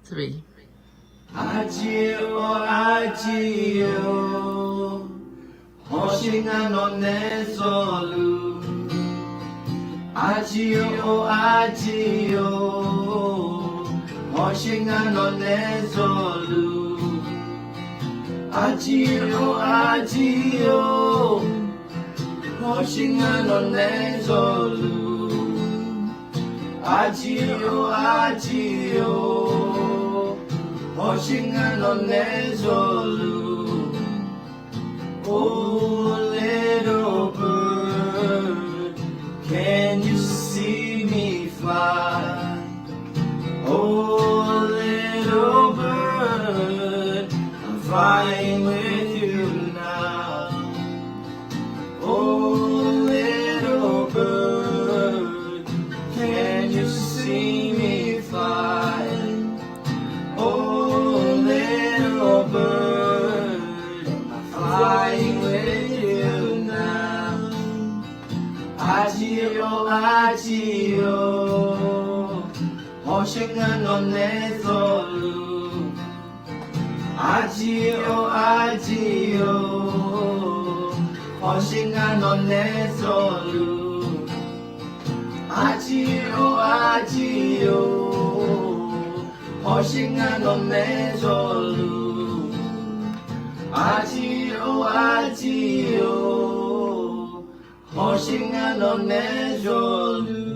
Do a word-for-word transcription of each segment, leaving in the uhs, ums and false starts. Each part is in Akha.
three. Arjir-or arjir-or, hawsher ngar nawq nae zawluf. Arjir-or arjir-or, hawsher ngar nawq nae zawluf. Arjir-or arjir-or, hawsher ngar nawq nae zawluf. Arjir-or arjir-or, hawsher ngar nawq nae zawluf. Oh little bird, can you see me fly? Oh little bird, I'm flying with you now. Oh little bird, can you see me fly? Oh little bird, I'm flying with you now. Arjir-or arjir-or, hawsher ngar nawq nae zawluf. Arjir-or arjir-or, hawsher ngar nawq nae zawluf. Arjir-or arjir-or, hawsher ngar nawq nae zawluf. Arjir-or arjir-or, hawsher ngar nawq nae zawluf.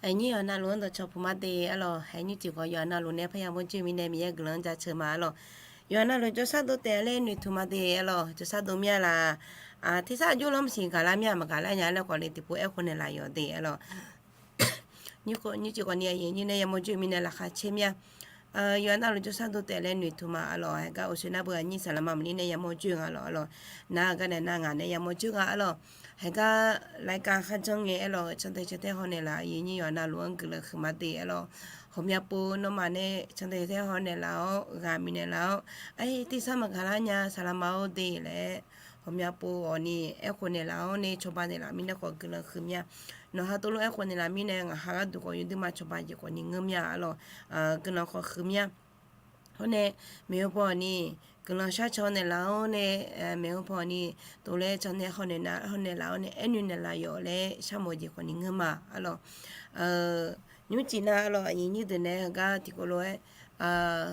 Aqnyir yawqha navluf-anr dawqcawq puq ma de arlawq. Aqnyir tiqghawq yawqha navluf nae parya mawrjoer mirnae Miqyaer guiqlanq-anr jaceuq ma arlawq. Yawqha navluf jawrshar dov taef laer noeqtmq ma de arlawq. Jawrshar dov mir-a laq. Tersar aqjox lanr maqsiq gaqlar mir-a, maqgaqlar nya laer khawf le tiqpov aerkhof naeqlaf yawq de arlawq. Nymrcif khawfni aqyuif aqnyir nae yamawr joer mirnae laqkhaq caer mir-a. Yawqha navluf jawrshar dov taef laer noeqtmq ma arlawq. Haigar uqshoe nar beu aqnyir saqlaqma maqnir nae yamawr joer nga arlawq arlawq. Nar-aq garnaeq nar ngaq nae yamawr joer nga arlawq. Haigar รายการ kharjan ngae arlawq, cantae cantae haw naeqlaf aqyuif aqnyir yawqha navluf-anr guiqlanq huiqma de arlawq. Ghawqmya pov nawmaf nae cantae cantae haw naeqlaf-awr ghaq bifnaeq laf-awr, aer tersar maqgaqlar nya saqlaqma-or de laer ghawqmya pov ghawfni aerkhof naeqlaf-awr nae cawba naeqlaf mirnae khawf guiqlanq huiq mir-a. Nawqha tov lof aerkhof naeqlaf mirnae ngaqha gharduq khawf yawduir ma cawba jeq khawfni ngeur mir-a arlawq. Guiqlanq khawf huiq mir-a. Hawr nae maeqhu paw ni guiqlanq sharcaw naeqlaf-awr nae, maeqhu paw ni tov laer cantae haw naeqlaf-awr nae aernoeq naeqlaf yawf laer sharmawf jeq khawfni ngeur ma arlawq. Nymrcif nar arlawq aqyuif aqnyir deuq nae heugar tiqkawv lof-aer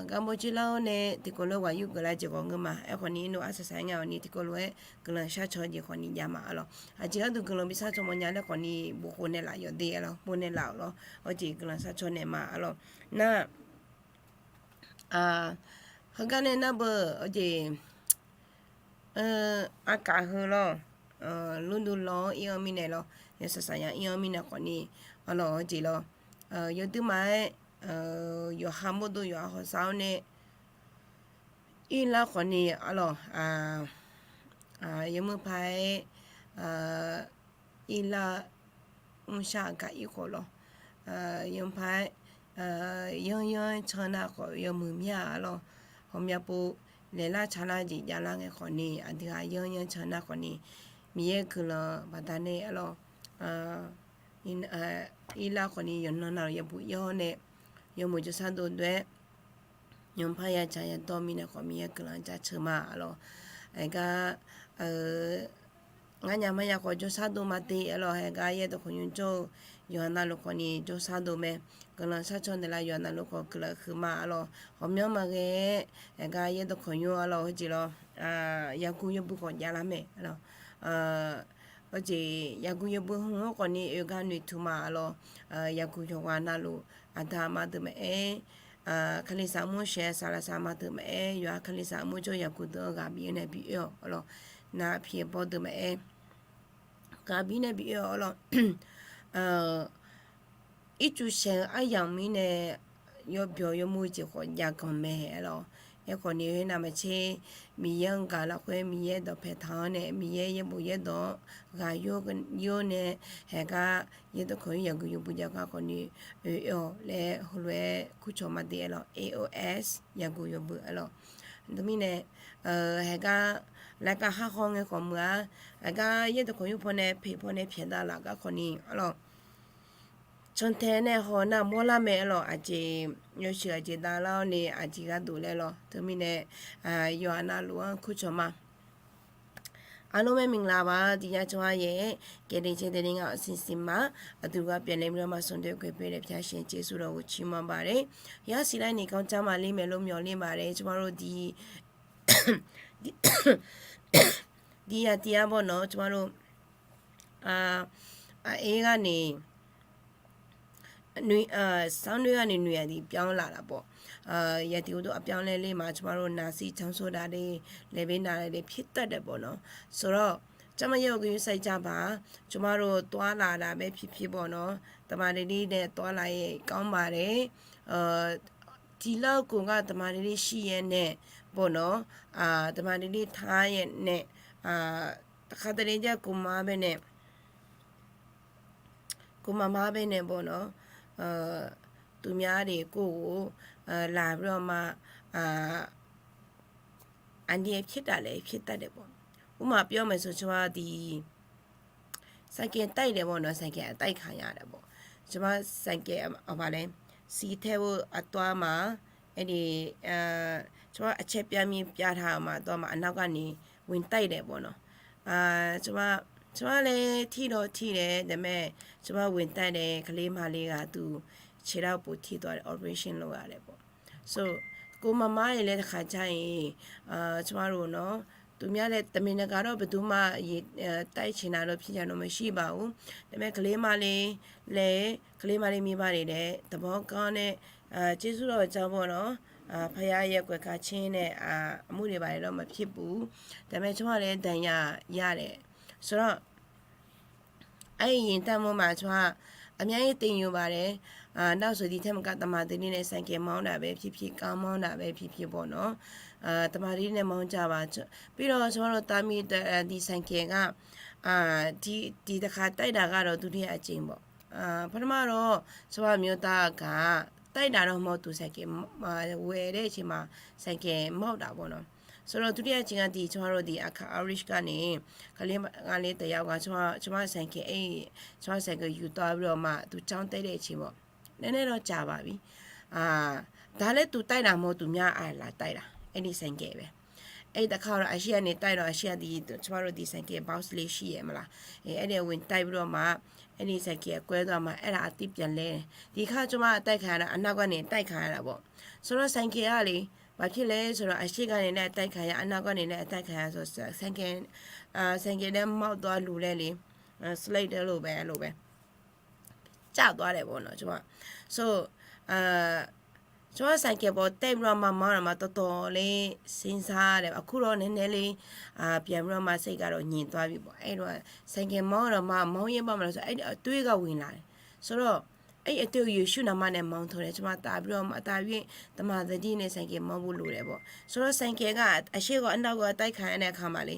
gar mawrjoer lar-awr nae tiqkawv lof-aer ghaq yur geuflar jeq khawf ngeur ma. Aerkhawfni irnov arsaq saq-aer ngae awqni tiqkawv lof-aer guiqlanq sharcaw jeq khawfni jav ma arlawq. Aqjeq gharduq guiqlanq bi sharcaw mawrnya laer khawfni bof khof naeqlaf yawf de arlawq, bof naeqlaf-awq lawr. Awr jeq guiqlanq sharcaw naeq ma arlawq. Nar heugar nae nar beu awr jeq aqkaf heu lawr, lurduq lawq-anr ir-anr mirnae lawr, yawsaq saqyaq ir-anr mirnae khawfni arlawq awr jeq lawr. Yawduir ma-aer yawqha mawrdo yawqha hawsav-awr nae irlar khawfni arlawq, yawmuiq paq-aer irlar mrshar aqgaf ir khawf lawr, yawmuiq paq-aer yanryanr can nar khawf yawmuiq mir-a arlawq. Ghawqmya pov laeqlar tsaqlar jeq javlar ngae khawfni aqdui-aq yanryanr can nar khawfni Miqyaer guiqlanq baqdanae arlawq irlar khawfni yawqnan navluf yabuq ir-awr nae yawmuiq jawrshar dov dov-aer yawmuiq par yadzaq yadawr mirnae khawf Miqyaer guiqlanq jaceuq ma arlawq. Aergar ngar nya mar ya khawf jawrshar dov ma de arlawq. Aergar yaerdawq khawf nymr jawr-eu yawqha navluf khawfni jawrshar dov mae. Guiqlanq sharcaw naeqlaf yawqha navluf khawf guiqlanq huiqma arlawq. Ghawqmyanr maqghae-aer aergar yaerdawq khawf nymr arlawq heujeq lawr, yaguq yawbui khawf javlar mae arlawq. Heujeq yaguq yawbui hmq-anr khawfni oegar noeqtmq ma arlawq. Yaguq yawqghaq navluf aqda aqma deuq maqaer, kalizaq mur shaeq saqlaq saqma deuq maqaer, yawqha kalizaq mur jawr yaguq deuq-anr ghaq bif-eu nae bi oe-awq arlawq. Nar pi-eu bawr deuq maqaer, ghaq bif nae bi oe-awq arlawq. Ircuf shaeq-eu aryamq mirnae yawbyawq yawmuiq jeq khawf jav ganq mae arlawq. Aerkhawfni khoernav maqtser Miqyaer-anr gaq lafkhoer Miqyaer dawqpae taq-awr nae Miqyaer yaerbof yaerdawq-anr ghaq yur nae haeqgar yaerdawq khawf yur yaguq yawbui jav gar khawfni oe-awq laer heulof-aer kurcawq ma de arlawq. A O S yaguq yawbui arlawq. Teumirnae, haeqgar รายการ khar haw ngae khawf meuq-a, haeqgar yaerdawq khawf yur paw nae peq paw nae pyaeqdav laf gar khawfni arlawq, cantae nae haw nar mawrlar mae arlawq, aqjeq yawshuif aqjeq davlar-awr ni aqjeq gharduq laer lawr. Teumirnae, yawqha navluf-anr kurcawq ma. Arlawr mae မင်္ဂလာပါ, ဒီည ကျွန်မရဲ့ ကယ်တင်ခြင်းသတင်းကို အစီအစဉ်မှာ အတူကပြန်လည်ပြီးတော့မှ ဆုံတွေ့ခွင့်ပေးတဲ့ ဘုရားရှင်ကျေးဇူးတော်ကို ချီးမွမ်းပါတယ်။ ရရှိလိုက်နေကောင်းကျန်းမာလိမ့်မယ်လို့ မျှော်လင့်ပါတယ်။ ကျွန်မတို့ ဒီ ဒီရာသီကပေါ့နော် ကျွန်မတို့ အာ အအေးကနေ နွေ အာ ဆောင်းတွင်းကနေ နွေရာသီပြောင်းလာတာပေါ့။ အာ ရာသီဥတုအပြောင်းအလဲလေးမှာ ကျမတို့ နှာစေးချောင်းဆိုးတာတွေ လည်ပင်းနာတာတွေ ဖြစ်တတ်တယ်ပေါ့နော်။ ဆိုတော့ ကျန်းမာရေးကို ဂရုစိုက်ကြပါ။ ကျမတို့ သွားလာတာပဲဖြစ်ဖြစ်ပေါ့နော်။ သမာဓိလေးနဲ့ သွားလာရင်ကောင်းပါတယ်။ အာ ဒီလောက်ကိုက သမာဓိလေးရှိရဲ့နဲ့ပေါ့နော်။ အာ သမာဓိလေးထားရဲ့နဲ့ အာ တခါတလေကျ ကိုယ်မအားဘဲနဲ့ ကိုယ်မအားဘဲနဲ့ပေါ့နော် သူများတွေကို လာပြီးတော့မှ အန္တရာယ်ဖြစ်တာလည်း ဖြစ်တတ်တယ်ပေါ့။ ဥပမာပြောမယ်ဆို ကျွန်မဒီ ဆိုင်ကယ်တိုက်တယ်ပေါ့နော်။ ဆိုင်ကယ်အတိုက်ခံရတယ်ပေါ့။ ကျွန်မဆိုင်ကယ် ဟို ဘာလဲ ဆီထည့်ဖို့အသွားမှာ အဲ့ဒီ အာ ကျွန်မအချက်ပြမြင့်ပြထားမှာ အသွားမှာ အနောက်ကနေ ဝင်တိုက်တယ်ပေါ့နော်။ အာ ကျွန်မ ကျွန်မလည်း ထိတော့ထိတယ်။ ဒါပေမဲ့ ကျွန်မဝင်တိုက်တယ်။ ကလေးမလေးက သူ ခြေထောက် ပိုထိသွားတယ်။ operation လုပ်ရတယ်ပေါ့။ So ကိုယ်မအားရင်လည်း တစ်ခါကျရင် အာ ကျွန်မတို့နော် သူများလည်း တမင်တကာတော့ ဘယ်သူမှ ရေ တိုက်ချင်တာတော့ ဖြစ်ချင်တော့ မရှိပါဘူး။ ဒါပေမဲ့ ကလေးမလေးလည်း ကလေးမလေးမိဘတွေလည်း သဘောကောင်းတဲ့ အာ ကျေးဇူးတော်ကြောင့်ပေါ့နော်။ အာ ဘုရားရဲ့ ကွယ်ကာခြင်းနဲ့ အာ အမှုတွေဘာတွေတော့ မဖြစ်ဘူး။ ဒါပေမဲ့ ကျွန်မလည်း ဒဏ်ရာရတယ်။ ဆိုတော့ အဲ့ဒီယာဉ်တိုက်မှုမှာ ကျွန်မ အများကြီးသင်ယူပါတယ်။ အာ နောက်ဆို ဒီထက်မက သမာဓိနဲ့ ဆိုင်ကယ်မောင်းတာပဲဖြစ်ဖြစ် ကားမောင်းတာပဲဖြစ်ဖြစ်ပေါ့နော်။ အာ သမာဓိနဲ့ မောင်းကြပါ။ ပြီးတော့ ကျွန်မတို့ သားမီး ဒီဆိုင်ကယ်က အာ ဒီ ဒီတစ်ခါတိုက်တာကတော့ ဒုတိယအကြိမ်ပေါ့။ အာ ပထမတော့ ကျွန်မအမျိုးသားက တိုက်တာတော့ မဟုတ်သူ ဆိုင်ကယ် ဝယ်တဲ့အချိန်မှာ ဆိုင်ကယ်မောက်တာပေါ့နော်။ ဆိုတော့ ဒုတိယအကြိမ်က ဒီ ကျွန်မတို့ ဒီ အခါ Irish ကနေ ကလေးမလေးတစ်ယောက်က ကျွန်မ ကျွန်မဆိုင်ကယ် အဲ့ ကျွန်မဆိုင်ကယ်ယူသွားပြီးတော့မှ သူကျောင်းတက်တဲ့အချိန်ပေါ့ နည်းနည်းတော့ကြာပါပြီ။ အာ ဒါလည်း သူတိုက်တာမဟုတ် သူများ အာ လာတိုက်တာ အဲ့ဒီဆိုင်ကယ်ပဲ။ အဲ့ဒီတစ်ခါတော့ အရှေ့ကနေတိုက်တော့ အရှေ့က ဒီ ကျွန်မတို့ ဒီဆိုင်ကယ် bounce လေးရှိရယ်မလား။ အဲ အဲ့ဒီဝင်တိုက်ပြီးတော့မှ အဲ့ဒီဆိုင်ကယ်ကွဲသွားမှ အဲ့ဒါအသစ်ပြန်လဲတယ်။ ဒီခါ ကျွန်မအတိုက်ခံရတာ အနောက်ကနေတိုက်ခံရတာပေါ့။ ဆိုတော့ ဆိုင်ကယ်ကလေ ဘာဖြစ်လဲဆိုတော့ အရှေ့ကနေလည်းအတိုက်ခံရ အနောက်ကနေလည်းအတိုက်ခံရဆိုတော့ ဆိုင်ကယ် အာ ဆိုင်ကယ်လည်း မောက်သွားလူလဲလေ အာ slide လို့ပဲ အဲ့လိုပဲ ကျသွားတယ်ပေါ့နော် ကျွန်မ။ So အာ ကျွန်မဆိုင်ကယ်ပေါ်တက်ပြီးတော့မှ မောင်းတာမှာ တော်တော်လေး စဉ်းစားတယ်။ အခုတော့ နည်းနည်းလေး အာ ပြန်ပြီးတော့မှ စိတ်ကတော့ ငြိမ်သွားပြီပေါ့။ အဲ့တော့ ဆိုင်ကယ်မောင်းတော့မှ မောင်းရဲပါ့မလားဆို အဲ့ဒီအတွေးက ဝင်လာတယ်။ ဆိုတော့ အဲ့ဒီအတွေးကို ယေရှုနာမနဲ့ မောင်းထုတ်တယ်။ ကျွန်မ သာပြီးတော့မှ သာ၍ သမာဓိနဲ့ ဆိုင်ကယ်မောင်းဖို့လိုတယ်ပေါ့။ ဆိုတော့ ဆိုင်ကယ်က အရှေ့ကအနောက်ကအတိုက်ခံရတဲ့အခါမှာလေ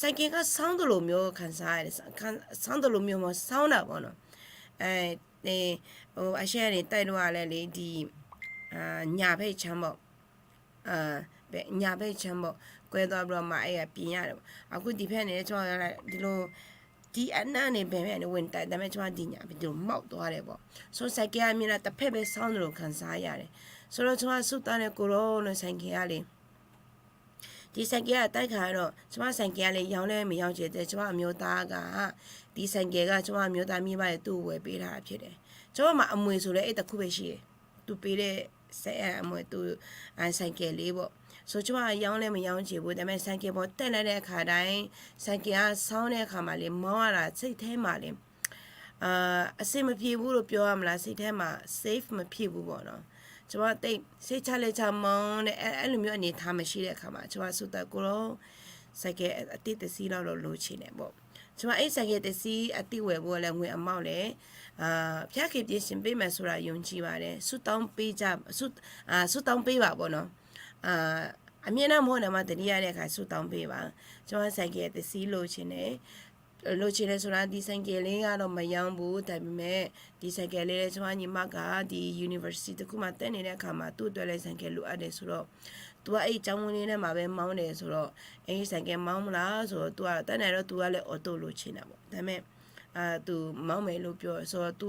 ဆိုင်ကယ်က ဆောင်းသလိုမျိုး ခံစားရတယ်။ ခံ- ဆောင်းသလိုမျိုးမှာ ဆောင်းတာပေါ့နော်။ အဲ- အဲ- ဟို အရှေ့ကနေတိုက်လို့ကလည်းလေ ဒီ အာ ညာဘက်ခြမ်းပေါ့။ အာ ဘယ်- ညာဘက်ခြမ်းပေါ့။ ကွဲသွားပြီးတော့မှ အဲ့ဒါပြင်ရတယ်ပေါ့။ အခုဒီဘက်နေ ကျွန်မကလည်း ဒီလို ဒီအနောက်နေ ဘယ်ဘက်နေ ဝင်တိုက် ဒါပေမဲ့ ကျွန်မ ဒီညာ ဒီလို မောက်သွားတယ်ပေါ့။ So ဆိုင်ကယ်က မျက်နှာတစ်ဖက်ပဲ ဆောင်းသလို ခံစားရတယ်။ ဆိုတော့ ကျွန်မ ဆုတောင်းတယ် ကိုယ်တော်လို့ ဆိုင်ကယ်ကလေ ဒီဆိုင်ကယ်က အတိုက်ခံရတော့ ကျွန်မဆိုင်ကယ်ကလည်း ရောင်းလည်း မရောင်းချင်တဲ့ ကျွန်မအမျိုးသားက ဒီဆိုင်ကယ်က ကျွန်မအမျိုးသားမိဘရဲ့ သူ့ကိုဝယ်ပေးထားတာဖြစ်တယ်။ ကျွန်မမှာ အမွေဆိုလည်း အဲ့တစ်ခုပဲရှိတယ်။ သူပေးတဲ့ ဆိုင်- အမွေ- သူ- အာ- ဆိုင်ကယ်လေးပေါ့။ So ကျွန်မက ရောင်းလည်း မရောင်းချင်ဘူး။ ဒါပေမဲ့ ဆိုင်ကယ်ပေါ်တက်လိုက်တဲ့အခါတိုင်း ဆိုင်ကယ်က ဆောင်းတဲ့အခါမှာလေ မောင်းရတာ စိတ်ထဲမှာလေ အာ- အဆင်မပြေဘူးလို့ ပြောရမလား။ စိတ်ထဲမှာ safe မဖြစ်ဘူးပေါ့နော်။ ကျွန်မ သိပ် စိတ်ချလက်ချ မောင်းတဲ့ အဲ့- အဲ့လိုမျိုး အနေအထား မရှိတဲ့အခါမှာ ကျွန်မ ဆုတောင်း ကိုယ်တော် ဆိုင်ကယ်အသစ်တစ်စီးလောက်တော့ လိုချင်တယ်ပေါ့။ ကျွန်မ အဲ့ဆိုင်ကယ်တစ်စီး အသစ်ဝယ်ဖို့လည်း ငွေအမောက်လည်း အာ- ဘုရားခင် ပြင်ဆင်ပေးမယ်ဆိုတာ ယုံကြည်ပါတယ်။ ဆုတောင်းပေးကြ- ဆု- အာ- ဆုတောင်းပေးပါပေါ့နော်။ အာ- အမျက်နှာမဟုတ်နဲ့မှ တတိယတဲ့အခါ ဆုတောင်းပေးပါ။ ကျွန်မ ဆိုင်ကယ်တစ်စီး လိုချင်တယ်။ လိုချင်တယ်ဆိုတာ ဒီဆိုင်ကယ်လေးကတော့ မရောင်းဘူး။ ဒါပေမဲ့ ဒီဆိုင်ကယ်လေးလည်း ကျွန်မညီမက ဒီ university တစ်ခုမှာ တက်နေတဲ့အခါမှာ သူ့အတွက်လည်း ဆိုင်ကယ်လိုအပ်တယ်ဆိုတော့ သူက အဲ့အကြောင်းလေးနဲ့မှပဲ မောင်းတယ်ဆိုတော့ အဲ ဆိုင်ကယ်မောင်းမလားဆိုတော့ သူက တတ်နိုင်တော့ သူကလည်း အော်တို လိုချင်တာပေါ့။ ဒါပေမဲ့ သူမောင်းမယ်လို့ပြောဆိုတော့ သူ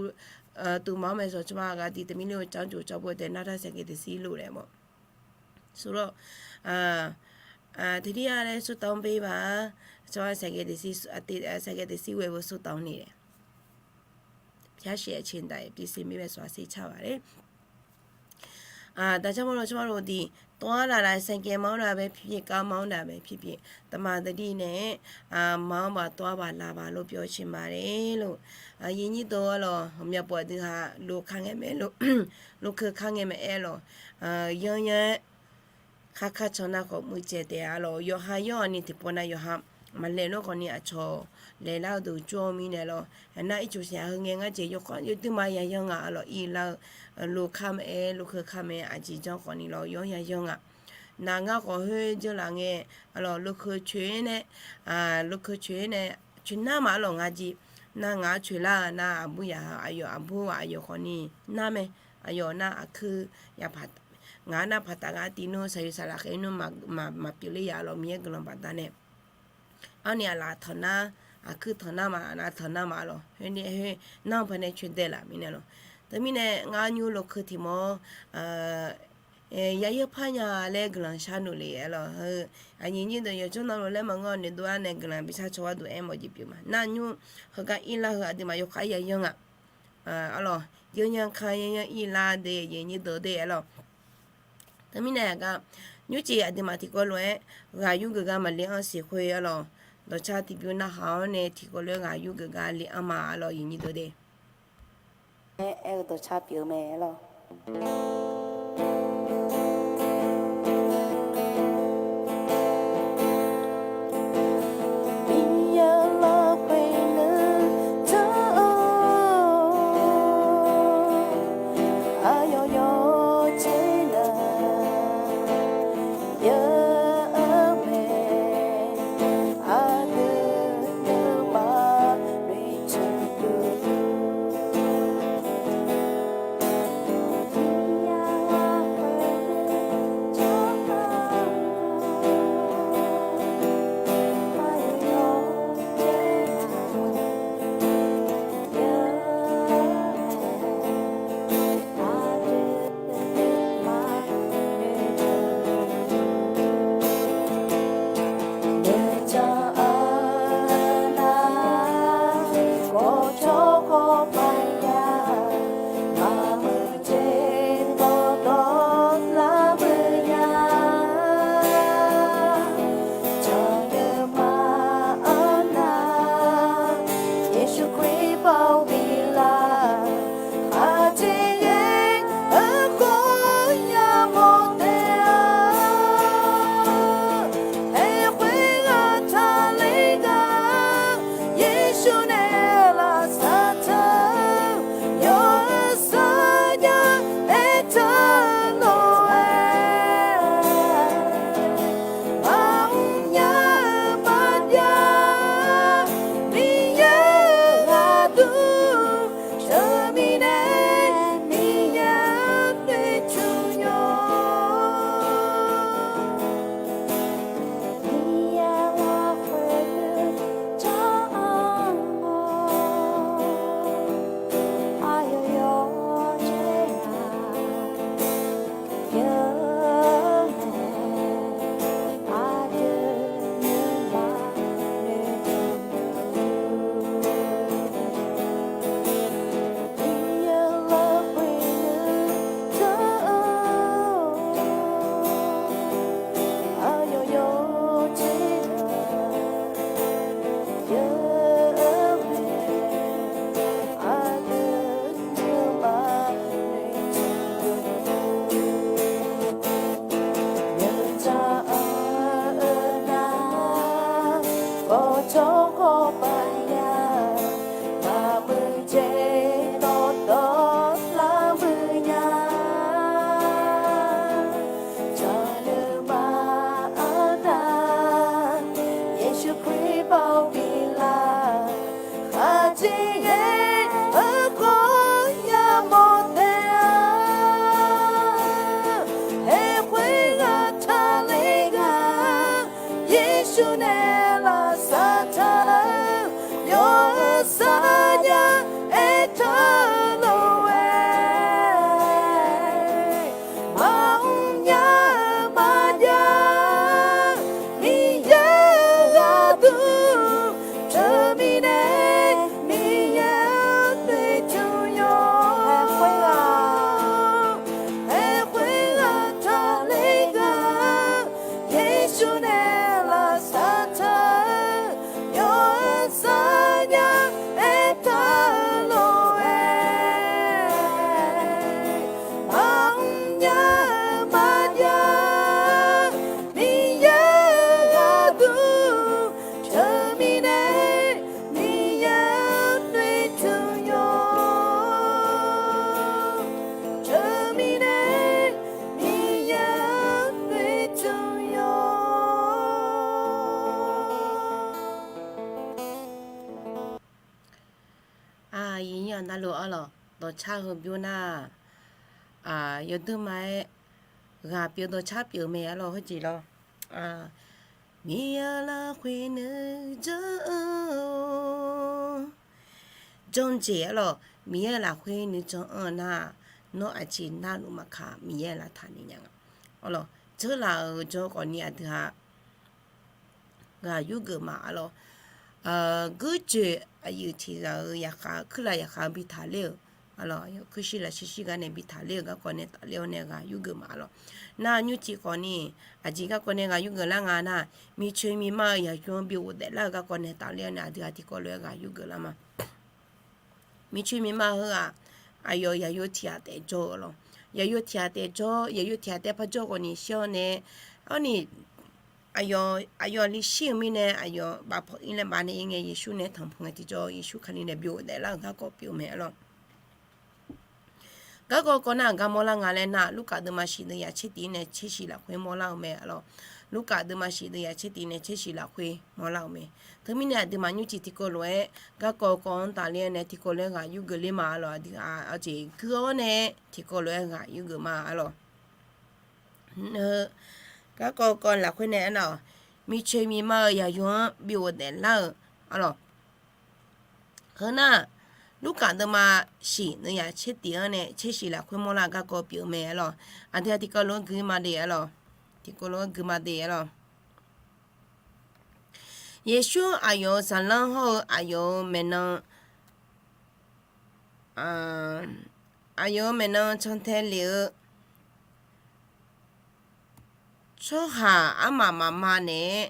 သူမောင်းမယ်ဆိုတော့ ကျွန်မက ဒီသမီးလေးကို ကျောင်းကြိုကျောင်းပို့အတွက် နောက်ထပ် ဆိုင်ကယ်တစ်စီး လိုတယ်ပေါ့။ ဆိုတော့ အာ အာ တတိယလည်း ဆုတောင်းပေးပါ။ ကျွန်မ ဆိုင်ကယ်တစ်စီး အသစ် ဆိုင်ကယ်တစ်စီး ဝယ်ဖို့ ဆုတောင်းနေတယ်။ ဖျားရှည်အချိန်တိုင်း ပြင်ဆင်ပေးမယ်ဆိုတာ စိတ်ချပါတယ်။ အာ ဒါကြောင့်မလို့ ကျွန်မတို့ ဒီ သွားလာတာ ဆိုင်ကယ်မောင်းတာပဲဖြစ်ဖြစ် ကားမောင်းတာပဲဖြစ်ဖြစ် သမာဓိနဲ့ အာ မောင်းပါ သွားပါ လာပါလို့ ပြောချင်ပါတယ်လို့။ အာ ညီအစ်ကို အဲ့လို မျက်ပွက် သူဟာ လိုခါငယ်မယ်လို့ လိုခါငယ်မယ် အဲ့လို အာ ရုန်းရင်း ခါခါချော်နာ် khawf muiq caev taef-a lawq. Yawqha yawr-awq ni tiqpawf nav yawqha maqlaeq nar khawf ni aqcawq laeqlar-eu duq jawr-eu mirnae lawq. Nar ircuf siq-aq heu ngae ngar jeq yawkawr yawduima yayanr ngaq-a lawq. Irlar-eu, lo kar mae-aer lo kheu kar mae-aer aqjeq janr khawf ni lawq, yawr yayanr ngaq. Naq ngar khawf khoer jeurlaf ngae, a lawq, lo kheu coeq-aer nae, lo kheu coeq-aer nae, coeq nar ma-a lawq. Ngar jeq nar ngaq-anr coeqlar-eu nar aqbur yaq-a, aqyawf aqbur-aq aqyawf khawf ni nar mae. Aqyawf nar aqkuir ya paq, ngaq-anr nar paqtaf gar tiv nmr, saqyuif saqlaq khaeq nmr, maqpyeuf ler ya-a lawq. Miqyaer guiqlanq baqdanae arni aqlaf tanqnar, aqkuir tanqnar ma, aqnav tanqnar ma-a lawq. Khoer ni khoer nar-eu paq nae coeqdae laf mirnae lawq. Teumirnae ngar nymr lo kheu tiq mawr-awr, yaryar par nya laer guiqlanq sharnoeq le-a lawq. Heu, aqnyir nyir deuq yawqjawr navluf laer maqngeur-awr noeqdov-aer nae guiqlanq bi shar caw gharduq aer mawf jeq pyeuf ma. Nar nymr heugar irlar heu aqduimaf yawkhav yayanr ngaq-a lawq. Yawnyar ka yanyanr irlar de, aqnyir nyir deuq de-a lawq. Teumirnae aqgar nymrcif aqduimaf tiqkawv lof-aer ghaq yurgeuf gar maqle-anr siq khoer-a lawq. Dawqcar tiqbymr narhaq-awr nae tiqkawv lof-aer ghaq yurgeuf gar le-anr ma-a lawq, aqnyir deuq de. Aer-eu dawqcar pyeuf-eu mae-a lawq. Miqyaer lafkhoer nuijan-or, aqyawf yawqjeq nar yeur-eu mae, aqdui nuima noeqtmq-eu Yeqsur Kali baoq biflaf aqjeq-aer, heukhof yamawr taef-a. Aerkhoer ghaq taqler ghaq, Yeqsur nae lavsav taq-eu yawqha sarjax aertaq lof-aer, maqmr nya-eu maqbyav Miqyaer-euq ghaqduq sheuqmi nae Miqyaer-anr noeqtmq yawq. Miqyaer lafkhoer nuijan-or, aqyawf yawqjeq nar yeur-eu mae, aqdui nuima noeqtmq-eu Miqyaer lafkhoer nuijan-or, aqyawf yawqjeq nar yeur-eu mae, aqdui nuima noeqtmq-eu Yawqjaq-eu nar, gawqjawq khawf maqya, maqmuiq jeq dawqtawv lar muiq nya. Jaqnymr maqanr nar, Yeqsur Kali baoq biflaf, khaqdzerzaq-aer heukhof yamawr taef-a. Aerkhoer ghaq taq Yeqsur nae lavsav taq-eu yawqha sar nya aertaq-eu lof-aer, maqmr nya-eu maqjav-eu Miqyaer-euq gharduq teumirnae Miqyaer-anr noeqtmq yawq. Aerkhoer ghaq taqler gaq-eu Yeqsur nae lavsav taq-eu yawqha sar nya aertaq-eu lof-aer, maqmr nya-eu maqjav-eu Miqyaer-euq gharduq teumirnae Miqyaer-anr noeqtmq yawq. Teumirnae Miqyaer-anr noeqtmq yawq. Aqyuif navluf arlawq, dawqcar heu bymr nar-aq, yawduq ma-aer ghaq pyeuf dawqcar pyeuf-eu mae arlawq. Heujeq lawr, Miqyaer lafkhoer nuijan-anr janrjeq arlawq, Miqyaer lafkhoer nuijan-anr nar-aq, nawr aqjeq navluf maqkaq Miqyaer lavtaq ni nya nga. Arlawq, dzeurlaf-euq jawr khawfni aqdui-aq ghaq yurgeuf ma arlawq. Guirjoeq aqyuif tiqghaq-euq yaqkhav kuirlaf yaqkhav bi taqler-euq arlawq, kuirshir lafshir shir gar nae bi taqler-euq garkawv nae tafler-awr nae ghaq yurgeuf ma arlawq. Nar nymrcif khawfni aqjeq garkawv nae ghaq yurgeuf lar nga nar, miqcoeq miqma-euq yaqyawf-anr bi ghofdaef lar-eu garkawv nae tafler-awr nae aqdui-aq tiqkawv lof-aer ghaq yurgeuf lar ma. Miqcoeq miqma heughaq aqyawf yaqyo tiq ghaq taef jawr-eu lawr. Yaqyo tiq ghaq taef jawr, yaqyo tiq ghaq taef par jawr khawfni shir-awr nae, arni aqyawf, aqyawf li shir-euq mirnae aqyawf bafpanq ir laer bafnaeq ir ngae, Yeqsur nae tanqpanq ngae tiqjawr Yeqsur Kali nae bi ghofdaef lar-euq garkawv pyeuf-eu mae arlawq. Garkawv kawv nar-aq gar mawrlar nga laer nar, Lurkaf deuvma shif deuvyaq tser tiq nae tser shif lafkhoer mawrlar-eu mae arlawq. Lurkaf deuvma shif deuvyaq tser tiq nae tser shif lafkhoer mawrlar-eu mae. Teumirnae aqduimaf nymrcif tiqkawv lof-aer garkawv kawv-anr tafler-awr nae tiqkawv lof-aer ghaq yurgeuf ler ma arlawq. Aqdui-aq aqjeq gui-awr nae tiqkawv lof-aer ghaq yurgeuf ma arlawq. Heu garkawv kawv lafkhoer nae aernar-awq, miqcoeq miqma-euq yaqyawf-anr bi ghofdaef lar-euq arlawq. Heu nar, Lurkaf deuvma shif deuvyaq tser tiq-anr nae tser shif lafkhoer mawrlar-eu garkawv pyeuf-eu mae arlawq. Aqdui-aq tiqkawv lof-aer gui ma de arlawq. Tiqkawv lof-aer gui ma de arlawq. Yeqsur aqyawf-euq zaqlanr hawr-eu aqyawf-euq maeqnan aqyawf-euq maeqnan cantae lef-eu tsawrhaq armaf mafma naeq-aer,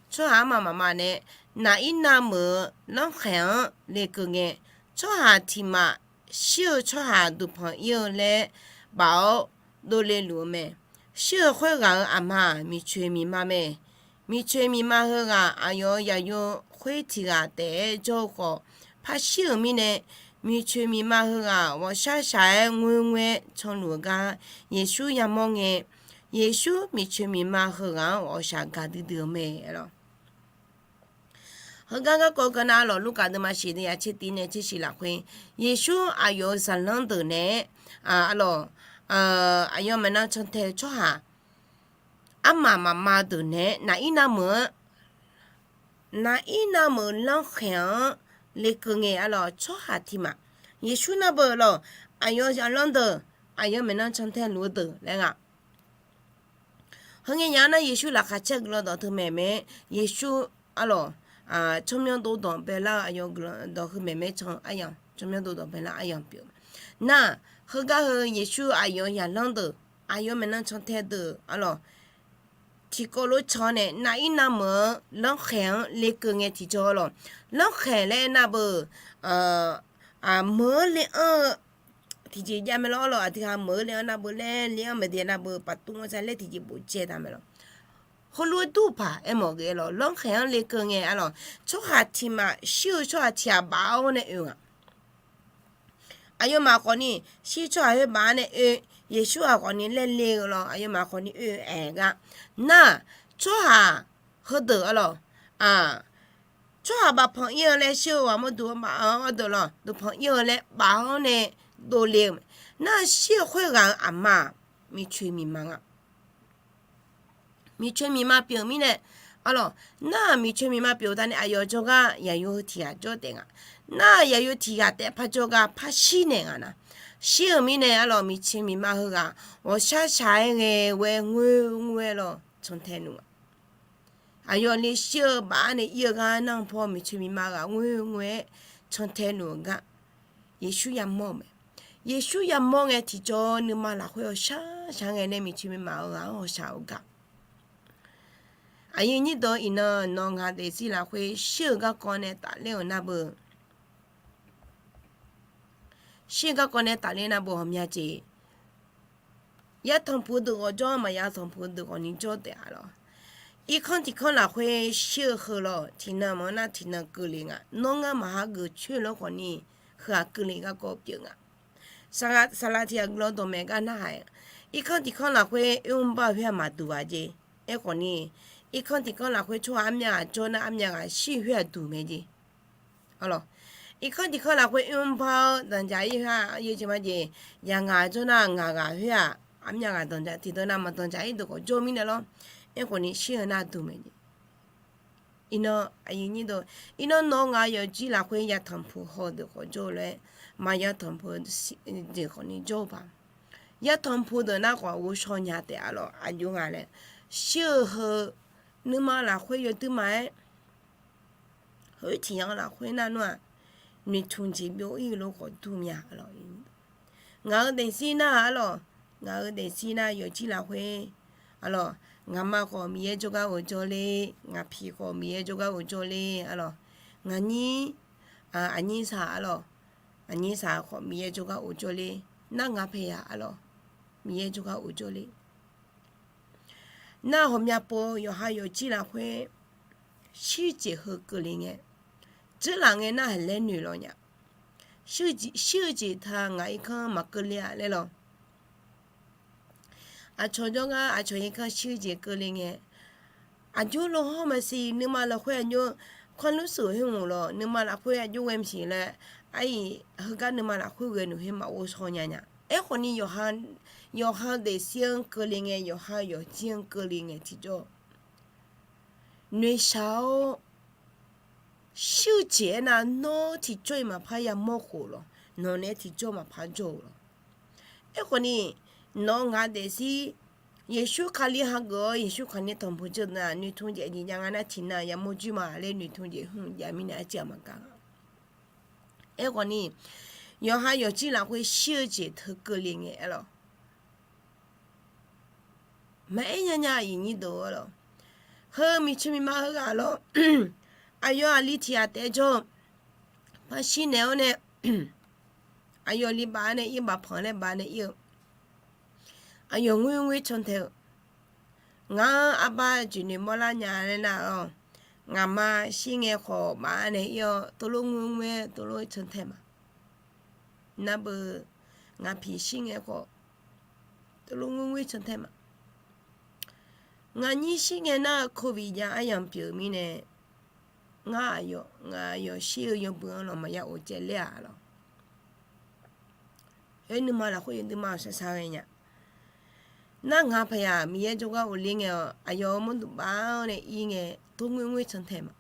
tsawrhaq armaf mafma naeq-aer, naqir navmeuq-eu lanrkhaeq-anr lekeuv ngae, tsawrhaq tiq maf shir-eu tsawrhaq duqpanq ir-eu laer baf-awr dovle luf-eu mae. Shir-eu khoerghaq-euq aqma-aq, miqcoeq miqma mae. Miqcoeq miqma heughaq aqyawf-euq yaqyo khoer tiq ghaq taef-aer jawr-eu khawf, par shir-euq mirnae, miqcoeq miqma heughaq ghawqshaq shaq-aer ngoerngoer-aer canluf-eu gar Yeqsur yamawr ngae, Yeqsur miqcoeq miqma heughaq-anr ghawqshaq gaqdui dui-eu mae arlawq. Heugar garkawv keuv nar arlawq, Lurkaf deuvma shif deuvyaq tser tiq nae tser shif lafkhoer, Yeqsur aqyawf-euq zaqlanr deuq naeq-aer, arlawq, aqyawf maeqnan cantae-eu tsawrhaq armaf mafma deuq naeq-aer naqir navmeuq-anr, naqir navmeuq lanrkhaeq-anr lekeuv ngae arlawq, tsawrhaq tiq maf, Yeqsur nar beu lawq, aqyawf zaqlanr deuq, aqyawf maeqnan cantae luf-eu deuq laer nga. Heu ngae nya nar Yeqsur laqkhaq caer guiqlanq dawq teu maeqmae, Yeqsur arlawq, tsawrmyanr dov dawq baelar-eu aqyawf guiqlanq dawq heu maeqmae can aryamq, tsawrmyanr dov dawq baelar aryamq pyeuf. Nar, heugar heu Yeqsur aqyawf zaqlanr deuq, aqyawf maeqnan cantae deuq arlawq, tiqkawv lof-aer can-awr nae naqir navmeuq-anr lanrkhaeq-anr lekeuv ngae tiqjawr arlawq. Lanrkhaeq laer aernar beu, meuq-anr le-anr-eu tiqjeq jav mae lawr arlawq. Aqdui ha meuq-anr le-anr nar beu laer le-anr maeqde nar beu paqtuv-anr za laer tiqjeq bof dzae taq mae lawq. Heulof-aer dur paq aermawf ghae lawq, lanrkhaeq-anr lekeuv ngae arlawq. Tsawrhaq tiq maf shir-eu tsawrhaq tiq ghaq baf-awr nae oe nga. Aqyawfmaf khawfni shir-eu tsawrhaq khoer baf-awr nae oe, Yeqsur-aq khawfni laer le-eu lawq, aqyawfmaf khawfni oe-aer gar. Nar, tsawrhaq heudeuq arlawq, tsawrhaq bafpanq ir-eu laer shir-eu ghaq mawr duq baf-awr deuq lawq, duqpanq ir-eu laer baf-awr nae dovle-eu mae. Nar shir-eu khoerghaq-euq aqma-aq, miqcoeq miqma nga. miqcoeq miqma pyeuf-euq mirnae, arlawq, nar-aq miqcoeq miqma pyeuf-eu taf nae aqyawf jawrgar yaqyo heu tiq ghaq jawr taef nga. Nar-aq yaqyo tiq ghaq taef par jawrgar par shir naeq nga nar, shir-euq mirnae arlawq, miqcoeq miqma heughaq ghawqshaq shaq-aer ghae-aer ngoer ngoer-aer lawr cantae luf nga. Aqyawf le shir-eu baf-aer nae ir-eu gar nar-anr paw miqcoeq miqma ghaq ngoer ngoer-aer cantae luf-eu gar Yeqsur yamawr-eu mae. Yeqsur yamawr ngae tiqjawr nuima lafkhoer ghawqshaq shaq-aer ghae nae miqcoeq miqma-euq ghaq-anr ghawqshaq-eu gar. Aqyuif nyir deuq-eu iqnan nawq ngaq daefzir lafkhoer shir-eu garkawv nae tafler-euq nar beu, shir-eu garkawv nae tafler nar beu ghawqmya jeq, yatanqpuq deuq ghawqjawr maqya tanqpuq deuq khawfni jawr taef-a lawr. Irkanr tiqkanr lafkhoer shir-eu heu lawr tiqnan maqnar tiqnan keuvle nga. Nawr ngar maqha geuf coer lawr khawfni heu-aq keuvle garkawv pyeuf nga. Saqlaq tiq ghaq guiqlanq dawqmaeq gar narhaq-aer, irkanr tiqkanr lafkhoer oermr bar-eu khoer-aq maqduq-a jeq. Aerkhawfni, irkanr tiqkanr lafkhoer tsawrhaq armyav ghaq jawr nar armyav ghaq shir-eu khoer-aq duq mae jeq. Arlawq, irkanr tiqkanr lafkhoer oermr bar-eu danqdzaq-ir khoer-aq yawjeq majeq, yaq ngaq jawr nar ngaq ghaq khoer-aq armyav ghaq danqdzaq tiqdeuq nar maqdanqdzaq-ir deuq khawf jawr mirnae lawr. Aerkhawfni shir-eu nar duq mae jeq. Iqnan aqyuif nyir deuq, iqnan nawq ngaq yawqjir lafkhoer yatanqpuq haw deuq khawf jawr-eu lof-aer, maqya tanqpuq deuq khawfni jawr-eu paq. Yatanqpuq deuq nar khawf ghovshaw nya taef-a lawr aqjox nga laer, shir-eu heu nuima lafkhoer yawduir ma-aer, heu tiq yanq lafkhoer nar nmr-aq, noeqtmq jeq byov-ir-eu lof khawf dur mya lawr. Ngaq-euq daefzir nar-aq arlawq, ngaq-euq daefzir nar yawqjir lafkhoer arlawq, ngaqma khawf Miqyaer jawrgar ghofjawr ler, ngaqpiq khawf Miqyaer jawrgar ghofjawr ler arlawq, ngaqnyir, aqnyir saq arlawq, aqnyir saq khawf Miqyaer jawrgar ghofjawr ler, nar ngaq paeq yaq arlawq, Miqyaer jawrgar ghofjawr ler. Nar ghawqmya pov yawqha yawqjir lafkhoer shir-eu jeq heu keuvle ngae, dzeurlaf ngae nar haq laer noeq lawq nya. Shir-eu jeq taq ngaq irkanr maqkeuvle-a laer lawq. Aqcawq jawrgar aqcawq irkanr shir-eu jeq keuvle ngae, aqjox lawr hawr maqsiq nuima lafkhoer aqjox kanlmr suf khoer mq lawq, nuima lafkhoer aqjox ghae maqsiq laer, aqyuif heugar nuima lafkhoer ghae noeq khoer maqghov shaw nya nya. Aerkhawfni yawqha daefzir-anr keuvle ngae, yawqha yawqjir-anr keuvle ngae tiqjawr noeqshaq-awr, shir-eu jeq aernar nawr tiqjawr-iq maqpar yamawr khof lawq, nawq naeq-aer tiqjawr maqpar jawr-eu lawq. Aerkhawfni nawq ngaq daefzir Yeqsur Kali hageuf-awr Yeqsur Kali tanqpuq jawr nar noeqtmq jeq aqjeq jav nga nar tiqnan yamawr jir ma laer noeqtmq jeq hmq jav mirnae arciv-aq maqgaq nga. Aerkhawfni yawqha yawqjir lafkhoer shir-eu jeq teu keuvle ngae aer lawq. Maqaer nya nya aqyuif nyir deuq-eu lawq. Heu miqcoeq miqma heughaq lawr, aqyawf aqli tiq ghaq taef jawr-eu par shir naeq-awr nae, aqyawf li baf-aer nae ir bafpanq laer baf-aer nae ir-eu, aqyawf ngoer ngoer cantae-eu, ngar-anr arbar jeq noeqmawr lar nya laer nar-awq, ngaqma shir ngae khawf baf-aer nae ir-awr teulof ngoer ngoer teulof cantae ma. Nar beu, ngaqpiq shir ngae khawf teulof ngoer ngoer cantae ma. Ngaqnyir shir ngae nar-eu covid jav aryamq pyeuf-eu mirnae, ngar aqyawf ngaq aqyawf shir-eu yawbui-anr lawq maqya of caev ler-aq lawq. Oer nuima lafkhoer yawduima-awq saqsaq ghae nya. Nar ngaq paq yaq Miqyaer jawrgar of ler ngae-awq, aqyawf-euq mawrduq baf-awr nae ir ngae tov ngoer ngoer cantae ma.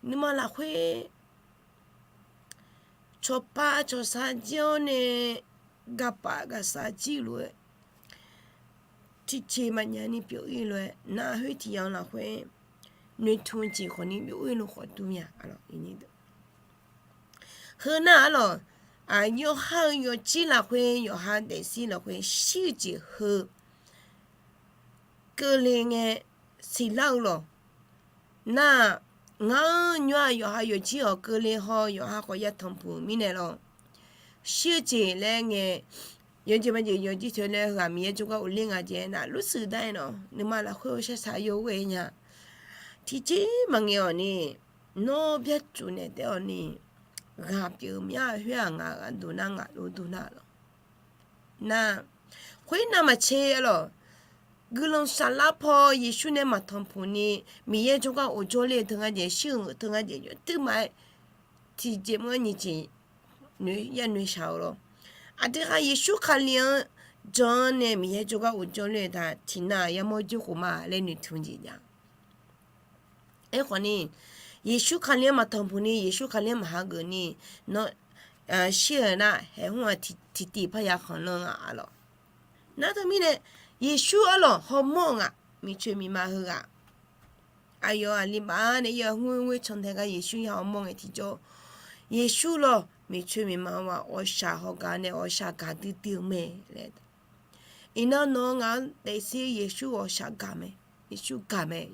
Nuima lafkhoer cawqpav cawqsar jir-awr nae gaqpaf gaqsar jir lof-aer tiqjeq maqnya ni pyeuf-ir lof-aer nar khoer tiq yanq lafkhoer noeqtmq jeq khawfni byov-ir lof khawf dur mya. Heu nar-aq lawq, yawqha-eu yawqjir lafkhoer yawqha daefzir lafkhoer shir-eu jeq heu keuvle ngae siqlar-eu lawq. Nar-aq, ngar-anr nymr-aq yawqha yawqjir-awq keuvle haw yawqha khawf yatanq puq mirnae lawq. Shir-eu jeq laer ngae, yawjeq majeq yawjir toeq laer heughaq Miqyaer jawrgar of ler nga jeq nar lur shuif dar-aer nawq nuima lafkhoer-eu shar saq yawghoe nya. Tiqjeq maqngaeq-awq ni, nawr byarcuf naeq taef-awq ni, ghaq pyeuf-eu mya khoer-aq ngaq ghaq duq nar ngaq lor duq nar lawq. Nar, khoernav maqtser-a lawq. Guiqlanq saflar paw Yeqsur nae maqtanq puq ni, Miqyaer jawrgar of jawrler-eu teu ngar jeq shir-eu teu ngar jeq yawtuir ma-aer, tiqjeq mr-anr nyiq jeq yanoeq shaq-eu lawq. Aqdui khaq Yeqsur Kali-anr jan-anr nae Miqyaer jawrgar uqjawr ler-eu taq tiqnan-aq yamawr jir khof ma laer noeqtmq jeq jav. Aerkhawf ni, Yeqsur Kali-anr maqtanqpuq ni, Yeqsur Kali-anr maqhageuf ni, nawr shir-euq nar haeqhmr-aq tiqtiv parya khanqlanr-a arlawq. Nar teumirnae, Yeqsur arlawq hawmawr-eu ngaq, miqcoeq miqma heughaq aqyawf aqli baf-anr nae ir-eu hmr ghoer cantae gar Yeqsur ya hawmawr ngae tiqjawr, Yeqsur lawq miqcoeq miqma-anr ghawqshaq hawgaq nae ghawqshaq gaqdui dui-eu mae laer. Iqnan nawq-eu ngaq-anr daefzir Yeqsur ghawqshaq gaq mae. Yeqsur gaq mae.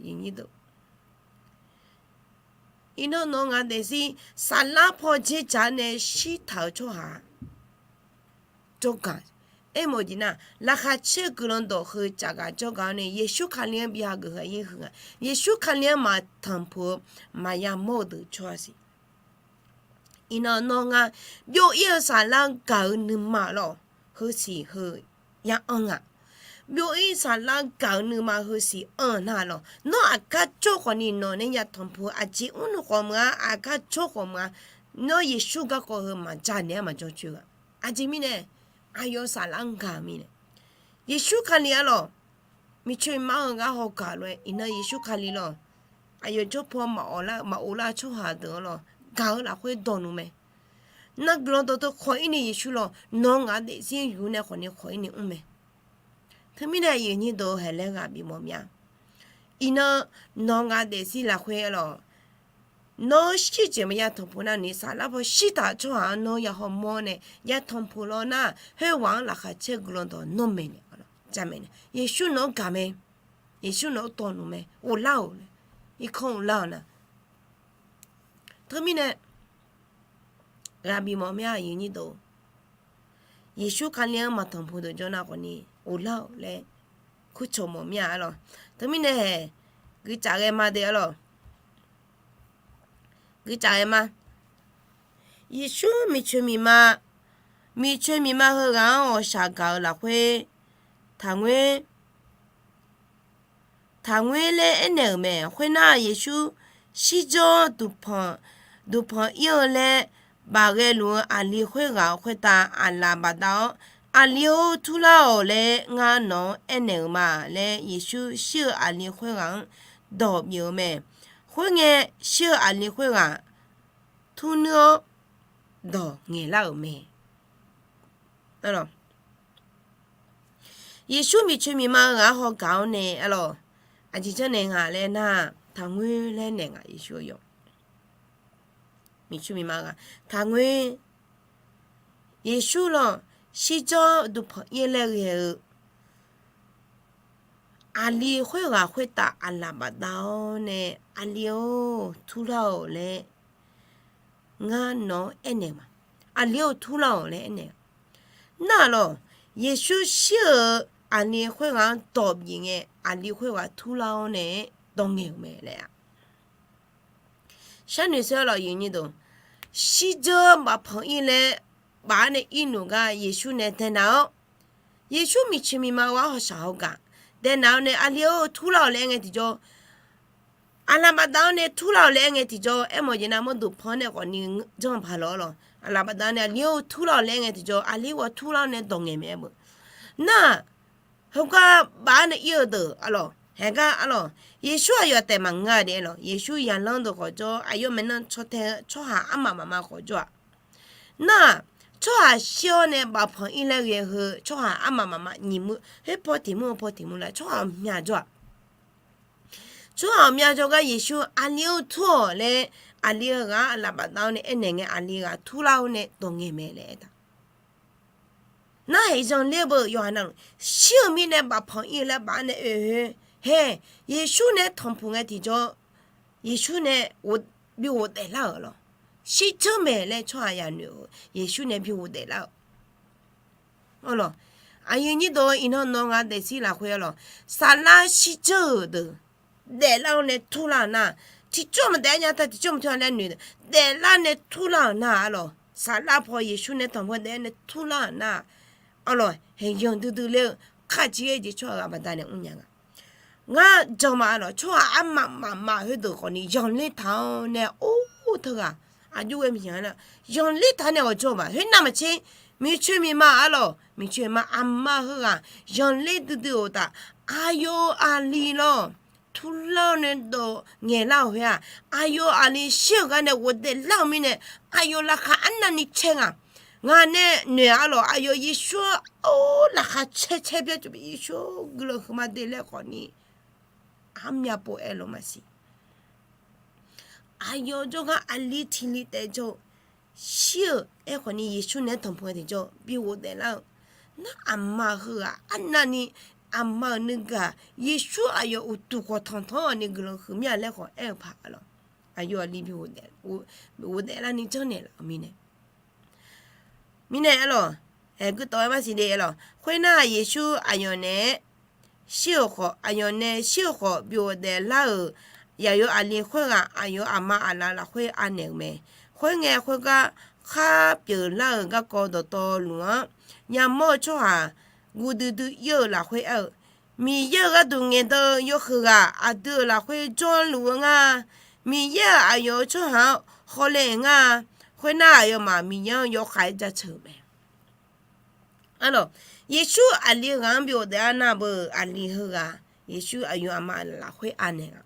Iqnan nawq-eu ngaq-anr daefzir saflar paw dzerdzaq-anr nae shirtaq-eu tsawrhaq jawrgaq. Aermawf-eu jeq nar, laqkhaq caer-eu guiqlanq dawq heu cafgaq jawrgaq-awr nae Yeqsur Kali-anr bi hageuf heu-aq yaer heughaq, Yeqsur Kali-anr maqtanqpuq-eu maqya mawr-eu deuq tsawrhaq siq. Iqnan nawr ngar byov-ir-eu saflar gaq-eu nuima lawq, heusiq heu ya anr nga. Byov-ir saflar gaq-eu nuima heusiq anr nar lawq, nawr aqgar jawr khawf ni nawq nae ya tanqpuq-eu aqjeq mrnuq khawf meuq-a, aqgar jawr khawf meuq-a, nawr Yeqsur garkawv heu maqja naeq-aer maqjawr coer-a. Aqjeq mirnae, aqyawf saflar gaq-eu mirnae, Yeqsur Kali arlawq, miqcoeq miqma-eu gar hawgaq lof-aer iqnan Yeqsur Kali lawq, aqyawf jawr paw maqghov lar-eu tsawrhaq deuq-anr lawq gaq-eu lafkhoer dawq nmr mae. Nar guiqlanq dawqtawv khawf-ir ni Yeqsur lawq nawq-eu ngaq-anr daefzir yuf nae khawf ni khawf-ir ni mr mae. Teumirnae aqyuif aqnyir deuq-eu haeq laer ghaq bifmawf mya. Iqnan nawq-eu ngaq-anr daefzir lafkhoer arlawq, nawr shirjeq maqya tanqpuq nar ni saflar paw shirtaq-eu tsawrhaq-anr nawr ya hawmawr nae ya tanqpuq lawr nar, khoerghaq-anr laqkhaq caer guiqlanq dawq nawr maeqnaeq, jamaeq nae Yeqsur nawq-anr gaq mae. Yeqsur nawq-anr dawq nmr mae. Ghoflar-awq laer, irkanr ghoflar-awq nar. Teumirnae ghaq bifmawf mya aqyuif aqnyir deuq, Yeqsur Kali-anr maqtanqpuq deuq jawr nar khawf ni ghoflar-awq laer kurcawq mawf mir-a arlawq. Teumirnae haeq guicaf ghae ma deuq arlawq. Guicaf ghae ma. Yeqsur miqcoeq miqma, miqcoeq miqma heughaq-anr ghawqshaq gaq-eu lafkhoer taqngoer taqngoer laer aernaeq-euq mae. Khoernar Yeqsur shirdzanr duqpanq, duqpanq ir-eu laer bafghae luf-eu aqli khoerghaq khoertav aqlaf bafdav-awr, Aqli-or, turlar-awq laer ngar nawq-anr aernaeq-euq ma laer Yeqsur shir-eu aqli khoerghaq-anr dawq bif-eu mae. Khoerngae, shir-eu aqli khoerghaq turnuir-awr dawq ngaeqlar-euq mae. Yeqsur miqcoeq miqma-eu ghaq-anr hawgaq-awr nae arlawq, aqjeq janrnaeq nga laer nar, taqngoer laer naeq nga Yeqsur-eu yawq. Miqcoeq miqma ghaq taqngoer. Yeqsur lawq shirdzanr duqpanq ir laer ghae-eu aqli khoerghaq khoertav aqlaf bafdav-awr nae, Aqli-or, turlar-awq laer ngar nawq-anr aernaeq ma. Aqli-or, turlar-awq laer aernaeq. Nar lawq, Yeqsur shir-euq aqli khoerghaq-anr dawq bif ngae, aqli khoerghaq turlar-awr nae dawq ngaeq-euq mae laer-a. Sharnoeq saer lawq, shirdzanr bafpanq ir laer baf-awr nae ir nmr gar Yeqsur nae daeqnaq-awr, Yeqsur miqcoeq miqma-eu ghaq-anr hawshaq hawgaq daeqnaq-awr nae, Aqli-or, turlar-awq laer aer ngae tiqjawr, aqlaf bafdav-awr nae turlar-awq laer aer ngae tiqjawr, aermawf jeq nar mawrduq panr nae khawfni janr paq lawq arlawq. Aqlaf bafdav-awr nae, Aqli-or, turlar-awq laer aer ngae tiqjawr, aqli ghaq turlar-awr nae dawq ngaeq mae aer beu. Nar, heugar baf-awr nae ir-eu deuq arlawq, haeqgar arlawq, Yeqsur aqyawf taef maqngeur-a de arlawq. Yeqsur yaqlanr deuq khawf jawr, aqyawf maeqnan caw tae-eu tsawrhaq armaf mafma khawf jawr-aq. Nar, tsawrhaq shir-awr nae bafpanq ir laer ghae heu tsawrhaq armaf mafma nyiq mur, khoer paw tiq mur, paw tiq mur laer tsawrhaq ghawqmya jawr-aq. Tsawrhaq ghawqmya jawrgar Yeqsur Aqli-or, tur-awq laer aqli-eu ghaq-anr aqlaf bafdav-awr nae aernaeq ngae, aqli ghaq turlar-awr nae dawq ngaeq mae laer aertaq. Nar, haeq zanqler beu yawqha navluf shir-eu mirnae bafpanq ir-eu laer baf-awr nae oe-eu, hae, Yeqsur nae tanqpuq ngae tiqjawr, Yeqsur nae bi ghofdaef lar-euq lawq. Shirdzeur mae laer tsawrhaq yanoeq-eu Yeqsur nae bi ghofdaef lar-euq. Arlawq, aqyuif aqnyir deuq, iqnan nawr ngaq daefzir lafkhoer arlawq, saflar shirdzeur-euq deuq daeflar-awr nae turlar-euq nar, tiqjawr maqdaef-aer nya ta tiqjawr maqtur-a laer noeq, daeflar nae turlar-euq nar arlawq, saflar paw Yeqsur nae tanqpuq daef-aer nae turlar-euq nar, arlawq, haeq yanq duidui ler-eu kharjeq-aer jeq tsawrhaq ghaq baqdanae mrnya nga. Ngar jan ma arlawq, tsawrhaq armaf mafma khoerdeuq khawfni yanqler taq-awr nae or teughaq aqjox ghae maqyanq-a nar, yanqler taq-awr nae ghawqjawr-eu ma khoernav maqtser Miqcoeq miqma arlawq, miqcoeq miqma aqma heughaq zanqler duidui-euq uqtaf, aqyawf aqli lawr, turlar-awr nae dawq ngaeqlar-euq khoer-aq, aqyawf aqli shir-euq gar nae ghofdaef lar-euq mirnae, aqyawf laqkhaq arnavni caer nga. Ngaq nae noeq-a arlawq, aqyawf Yeqsur-anr or laqkhaq caer caer byaer tsov bi Yeqsur guiqlanq huiqma de laer khawfni, armyav pov aer lof maqsiq. Aqyawf jawrgar aqli tiqli taef jawr-eu, shir-euq aerkhawfni Yeqsur naeq-aer tanqpuq-aer tiqjawr bi ghofdaef lar-eu, nar aqma heughaq arnavni, aqma-euq nuigaq Yeqsur aqyawf uqduq khawf tanqtanq-awr ni guiqlanq huiq mir-a laer khawf aer-eu paq arlawq. Aqyawf aqli bi ghofdaef larni janrnaeq laf-euq mirnae, mirnae arlawq, aerguv tawv-aer maqsiq de arlawq. Khoernar-aq Yeqsur aqyawf naeq-aer shir-euq khawf, aqyawf nae shir-euq khawf bi ghofdaef lar-euq yaqyawf aqli khoerghaq aqyawf aqma aqlaf lafkhoer anaeq-euq mae. Khoerngae khoergar khar pyeuflar-euq garkawv dawqtawvluf-anr yamawr-eu tsawrhaq guv duidui ir-eu lafkhoer aer-eu, Miqyaer-euq gharduq ngaeqdan-eu yawhuiq ghaq aqdui-euq lafkhoer jawrluf-eu nga. Miqyaer-euq aqyawf-euq tsawrhaq-anr hawle-euq nga. Khoernar aqyawfmaf Miqyaer-anr yawkhav-aer jaceuq-euq mae. Arlawq, Yeqsur aqli ghaq-anr bi ghofdaef-a nar beu aqli heughaq Yeqsur aqyawf aqma lafkhoer anaeq nga.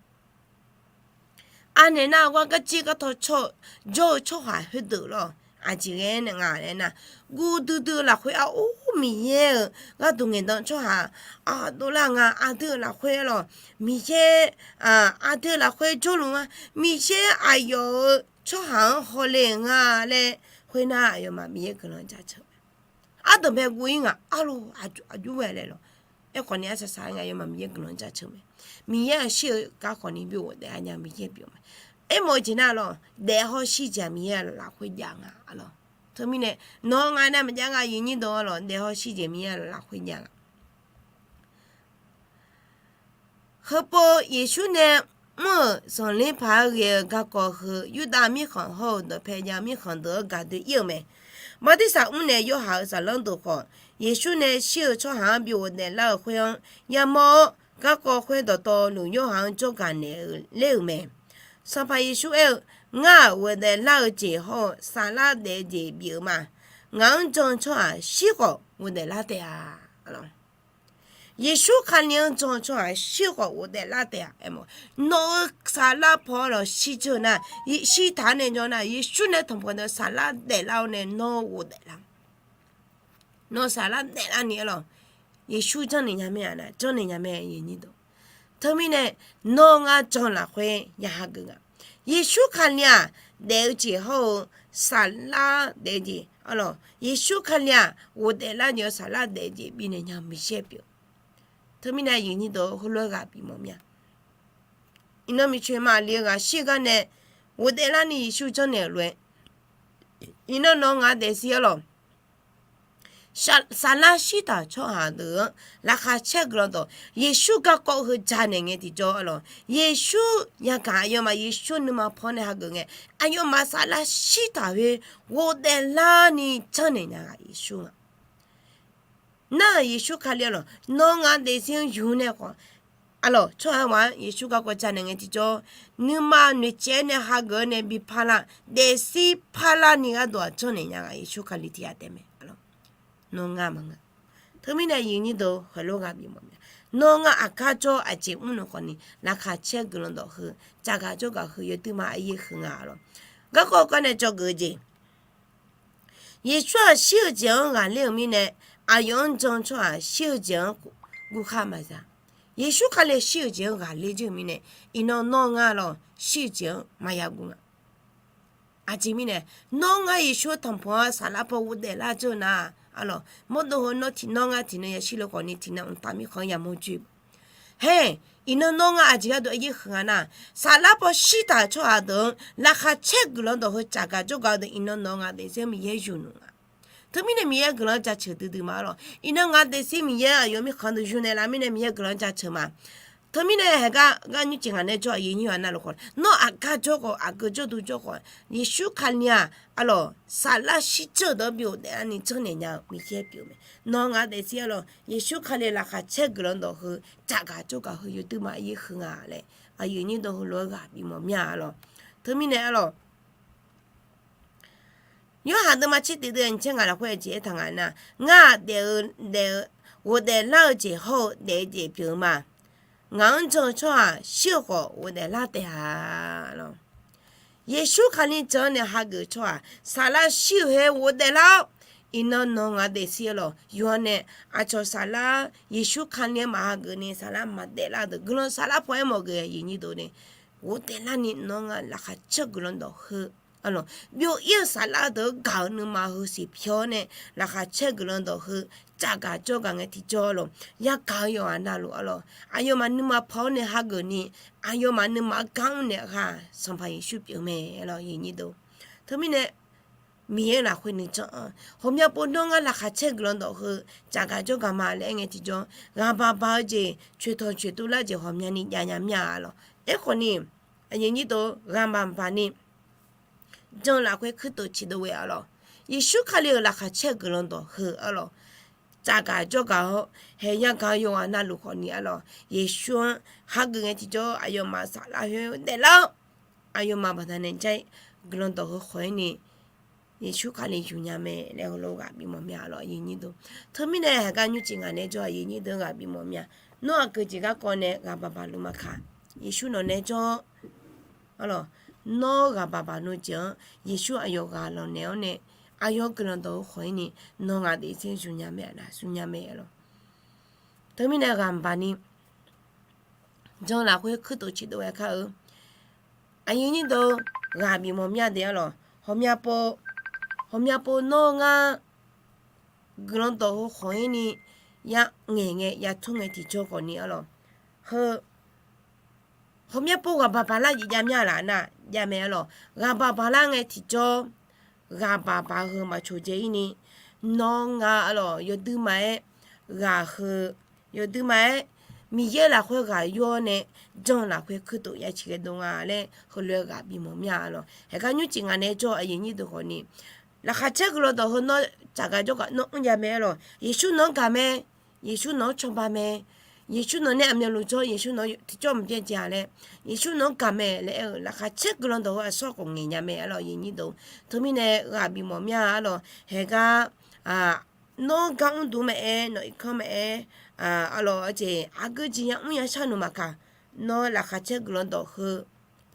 Anaeq nar ghar garjir gartaw jawr-eu tsawrhaq khoerdeuq lawr, aqjeq ghae nae nga laer nar, guv duidui-eu lafkhoer ar or Miqyaer-euq gharduq ngaeqdan tsawrhaq aqdov lar nga. Aqdui-euq lafkhoer lawr, Miqyaer, aqdui-euq lafkhoer jawrluf nga. Miqyaer aqyawf-euq tsawrhaq-anr hawle-euq nga laer khoernar aqyawfmaf Miqyaer guiqlanq jaceuq-eu mae. Ardanqbae guv-ir ngaq arlawq, aqjox ghae laer lawq. Aerkhawfni arsaq saq-aer nga aqyawfmaf Miqyaer guiqlanq jaceuq mae. Miqyaer-euq shir-eu garkhawfni bi ghofdaef-a nya Miqyaer pyeuf-eu mae. Aermawf-eu jeq nar lawq, daef hawr shir jeq-aq Miqyaer lafkhoer jav nga arlawq. Teumirnae nawq-eu ngaq nae maqjav nga yawnyir deuq arlawq, daef hawr shir jeq Miqyaer lafkhoer jav nga. Heupov Yeqsur nae mr-euq zanqler paq-aer ghae-eu garkawv heu Yurdav mirkhanq hawr-eu dawqpae jav-eu mirkhanq deuq-anr gaqdoe ir-euq mae. Bartirsaq mrnaeq Yorhaq-euq saflar deuq khawf, Yeqsur nae shir-eu tsawrhaq-anr bi ghofdaef lar-euq khoer-anr yamawr-awr, garkawv khoer dawqtawvluf Yorhaq-anr jawrgaq naeq-eu ler-euq mae. Sanqpaq Yeqsur aer-eu, Ngar-aq ghofdaef lar-eu jeq hawr-eu saflar daef-eu jeq bif-eu ma. Ngaq-anr jan-eu tsawrhaq shir khawf ghofdaef lar taef-a. Yeqsur Kali-anr jan-eu tsawrhaq shir khawf ghofdaef lar taef-a. Nawq-eu saflar paw lawq shir dzeur-eu nar, shirtaq-anr nae jan nar, Yeqsur nae tanqpuq deuq saflar daeflar-awr nae nawr ghofdaef lar. Nawr saflar daeflar ni arlawq, Yeqsur janrnaeq nya mae-a nar, janrnaeq nya mae. Teumirnae nawr ngar jan lafkhoer ya hageuf nga. Yeqsur Kali-aq daef-eu jeq hawr-eu saflar daef-eu jeq arlawq, Yeqsur Kali-aq ghofdaef lar jeq-eu saflar daef-eu jeq bifnaeq nya Miqyaer pyeuf. Teumirnae aqyuif nyir deuq-eu heulof-aer ghaq bif mawf mir-a. Iqnan miqcoeq ma aqli-eu ghaq shir-eu gar nae ghofdaef larni Yeqsur janrnaeq-euq lof-aer, iqnan nawq-eu ngaq daefzir arlawq, saflar shirtaq-euq tsawrhaq deuq-anr laqkhaq caer guiqlanq dawq Yeqsur garkawv heu janaeq ngae tiqjawr arlawq, Yeqsur yagaq aqyawfmaf Yeqsur nuima paw nae hageuf ngae, aqyawfmaf saflar shirtaq khoer ghofdaef larni janrnaeq nya ghaq Yeqsur nga. Nar-euq Yeqsur Kali arlawq, nawq-eu ngaq daefzir-anr yur nae khawf, arlawq tsawrhaq-aer maq-anr Yeqsur garkawv janaeq ngae tiqjawr, nuima noeqtsaev-aer nae hageuf-aer nae bi parlar, daefzir parlar ni gharduq-aq janrnaeq nya ghaq Yeqsur Kali tiqghaq taef mae. Nawr ngar maqngeur. Teumirnae aqyuif nyir deuq heulof ghaq bif mawf mir-a. Nawr ngar aqgar jawr aqjeq mr naeq khawfni laqkhaq caer guiqlanq dawq heu, caqgaq jawrgaq heu yawduirma aryaer huiq nga arlawq. Garkawv kawv nae dzawgeuf-eu jeq, Yeqsur-aq shir-eu jeq-anr ghaqler-euq mirnae, aqyawf-anr jan-eu tsawrhaq shir-eu jeq-anr guvkhar maqza. Yeqsur Kali shir-eu jeq-anr ghaqler jir-eu mirnae, iqnan nawr ngar lawq shir-eu jeq-anr maqya guv nga. Aqjeq mirnae, nawr ngar Yeqsur-anr tanqpanq-awr saflar paw ghofdaef lar jir-eu nar, arlawq mawrdov heu nawr tiq nawr ngar tiqnan yashir le khawfni tiqnan mqtav mirkhanq-anr yamawr jir. Haer, iqnan nawr ngar aqjeq gharduq aryaer huiq nga nar, saflar paw shirtaq-euq tsawrhaq deuq-anr laqkhaq caer guiqlanq dawq heu caqgaq jawrgaq-eu deuq iqnan nawq-eu ngaq daefzir-anr Miqyaer yur nmr nga. Teumirnae Miqyaer guiqlanq-anr jaceuq duidui ma arlawq. Iqnan ngaq daefzir Miqyaer aqyawf mirkhanq deuq yur naeq lar mirnae Miqyaer guiqlanq-anr jaceuq ma. Teumirnae haeqgar gar nymrcif ngaq nae jawr aqyuif nyir-aq nar luf khawf, nawr aqgar jawr khawf aqgeu jawrduq jawr khawf, Yeqsur Kali-aq arlawq saflar shirdzeur-eu deuq-anr bi ghofdaef larni janrnaeq nya-eu Miqyaer pyeuf-eu mae. Nawq-eu ngaq daefzir arlawq Yeqsur Kali laqkhaq caer guiqlanq dawq heu caqgaq jawrgaq heu yawduirma aryaer huiq nga laer, aqyuif nyir deuq heulof-aer ghaq bif mawf mir-a arlawq. Teumirnae arlawq Yorhaq deuvma tser tiq deuv nyiq tser ngaq lafkhoer aqjeq aertaq nga nar, ngar-aq daef-eu daef-eu ghofdaef lar-eu jeq hawr-eu daef-eu jeq pyeuf-eu ma. Ngaq-anr jan-eu tsawrhaq shir-eu khawf ghofdaef lar taef-a lawq. Yeqsur Kali jan-anr nae hageuf-eu tsawrhaq saflar shir-euq her ghofdaef lar-awr, iqnan nawq ngaq daefzir-eu lawq. Yawqha nae aqcawq saflar Yeqsur Kali-anr maqhageuf ni saflar maqdaef lar deuq guiqlanq saflar paw-aer mawf geuf aqyuif nyir deuq nae ghofdaef larni nawr ngaq laqkhaq caer guiqlanq dawq heu arlawq, byov-ir-eu saflar deuq-anr gaq-eu nuima heu siqpyaw-awr nae laqkhaq caer guiqlanq dawq heu tsafgaq jawrgaq ngae tiqjawr arlawq, yagaq-eu yawqghaq navluf arlawq, aqyawfmaf nuima paw-awr nae hageuf ni aqyawfmaf nuima gar mr naeq ghaq Sanqpaq Yeqsur pyeuf mae arlawq. Teumirnae Miqyaer lafkhoer nuijan-anr ghawqmya pov nawr ngar laqkhaq caer guiqlanq dawq heu tsafgaq jawrgaq ma laer aer ngae tiqjawr, ghaqbaq baq-eu jeq coeqtawq coeqtuv lar jeq ghawqmyani jav nya mir-a arlawq. Aerkhawf ni, aqyuif nyir deuq ghaqbaq baq ni jan-eu lafkhoer kuirtof ciqdov ghae arlawq, Yeqsur Kali-euq laqkhaq caer guiqlanq dawq heu arlawq, tsafgaq jawrgaq-awr haeq yagaq-eu yawqghaq navluf khawf ni arlawq, Yeqsur-anr hageuf ngae tiqjawr aqyawfmaf saflar khoer daeflar-awr, aqyawfmaf baqdanae jar-ir guiqlanq dawq heu khawf-ir ni Yeqsur Kali yuf nya mae laer heulof ghaq bif mawf mya arlawq. Teumirnae haeqgar nymrcif ngaq nae jawr aqyuif nyir deuq ghaq bif mawf mya. Nawr aqgeu jeq garkawv nae ghaqbaq baq luf maqkaq, Yeqsur nawq nae jawr-awr arlawq, nawr ghaqbaq baq nu jeq-anr Yeqsur aqyawf ghaq lanqnaeq-awr nae aqyawf guiqlanq dawq heu khawf-ir ni nawq ngaq daefzir yuf nya mae arlawq, yuf nya mae arlawq. Teumirnae ghaqbaq ni jan lafkhoer kuirtof ciqdov ghae kar-eu aqyuif nyir deuq ghaq bif mawf mya de arlawq. Ghawqmya pov, ghawqmya pov nawr ngar guiqlanq dawq heu khawf-ir ni ya ngaeq ngae ya tmr ngae tiqjawr khawf ni arlawq, heu ghawqmya pov ghaqbaq baq lar jeq jav mya laf nar jav mae arlawq. Ghaqbaq baq lar ngae tiqjawr ghaqbaq baq heu maqcoq dzae-ir ni nawr ngar arlawq yawdui ma-aer ghaq heu yawdui ma-aer Miqyaer lafkhoer ghaq yur-awr nae jan lafkhoer kuirtof ya ciq ghae dov nga laer heulof-aer ghaq bif mawf mya arlawq. Haeqgar nymrcif ngaq nae jawr aqyuif nyir deuq khawf ni laqkhaq caer guiqlanq dawq heu nawr tsafgaq jawrgaq nawr mr jav mae arlawq. Yeqsur nawq-anr gaq mae, Yeqsur nawq-anr cawba mae, Yeqsur nawq nae aqmyanluf jawr, Yeqsur nawq tiqjawr mq byaerdzae-a laer, Yeqsur nawq-anr gaq mae laer aer-eu laqkhaq caer guiqlanq dawq heu aqsur khawf ngaeq nya mae arlawq. Aqyuif nyir deuq teumirnae ghaq bif mawf mya arlawq. Haeqgar nawr gar mr dov mae-aer nawq irkanr mae-aer arlawq, aqjeq aqgeu jeq ya mr ya shar nmr maqkaq, nawr laqkhaq caer guiqlanq dawq heu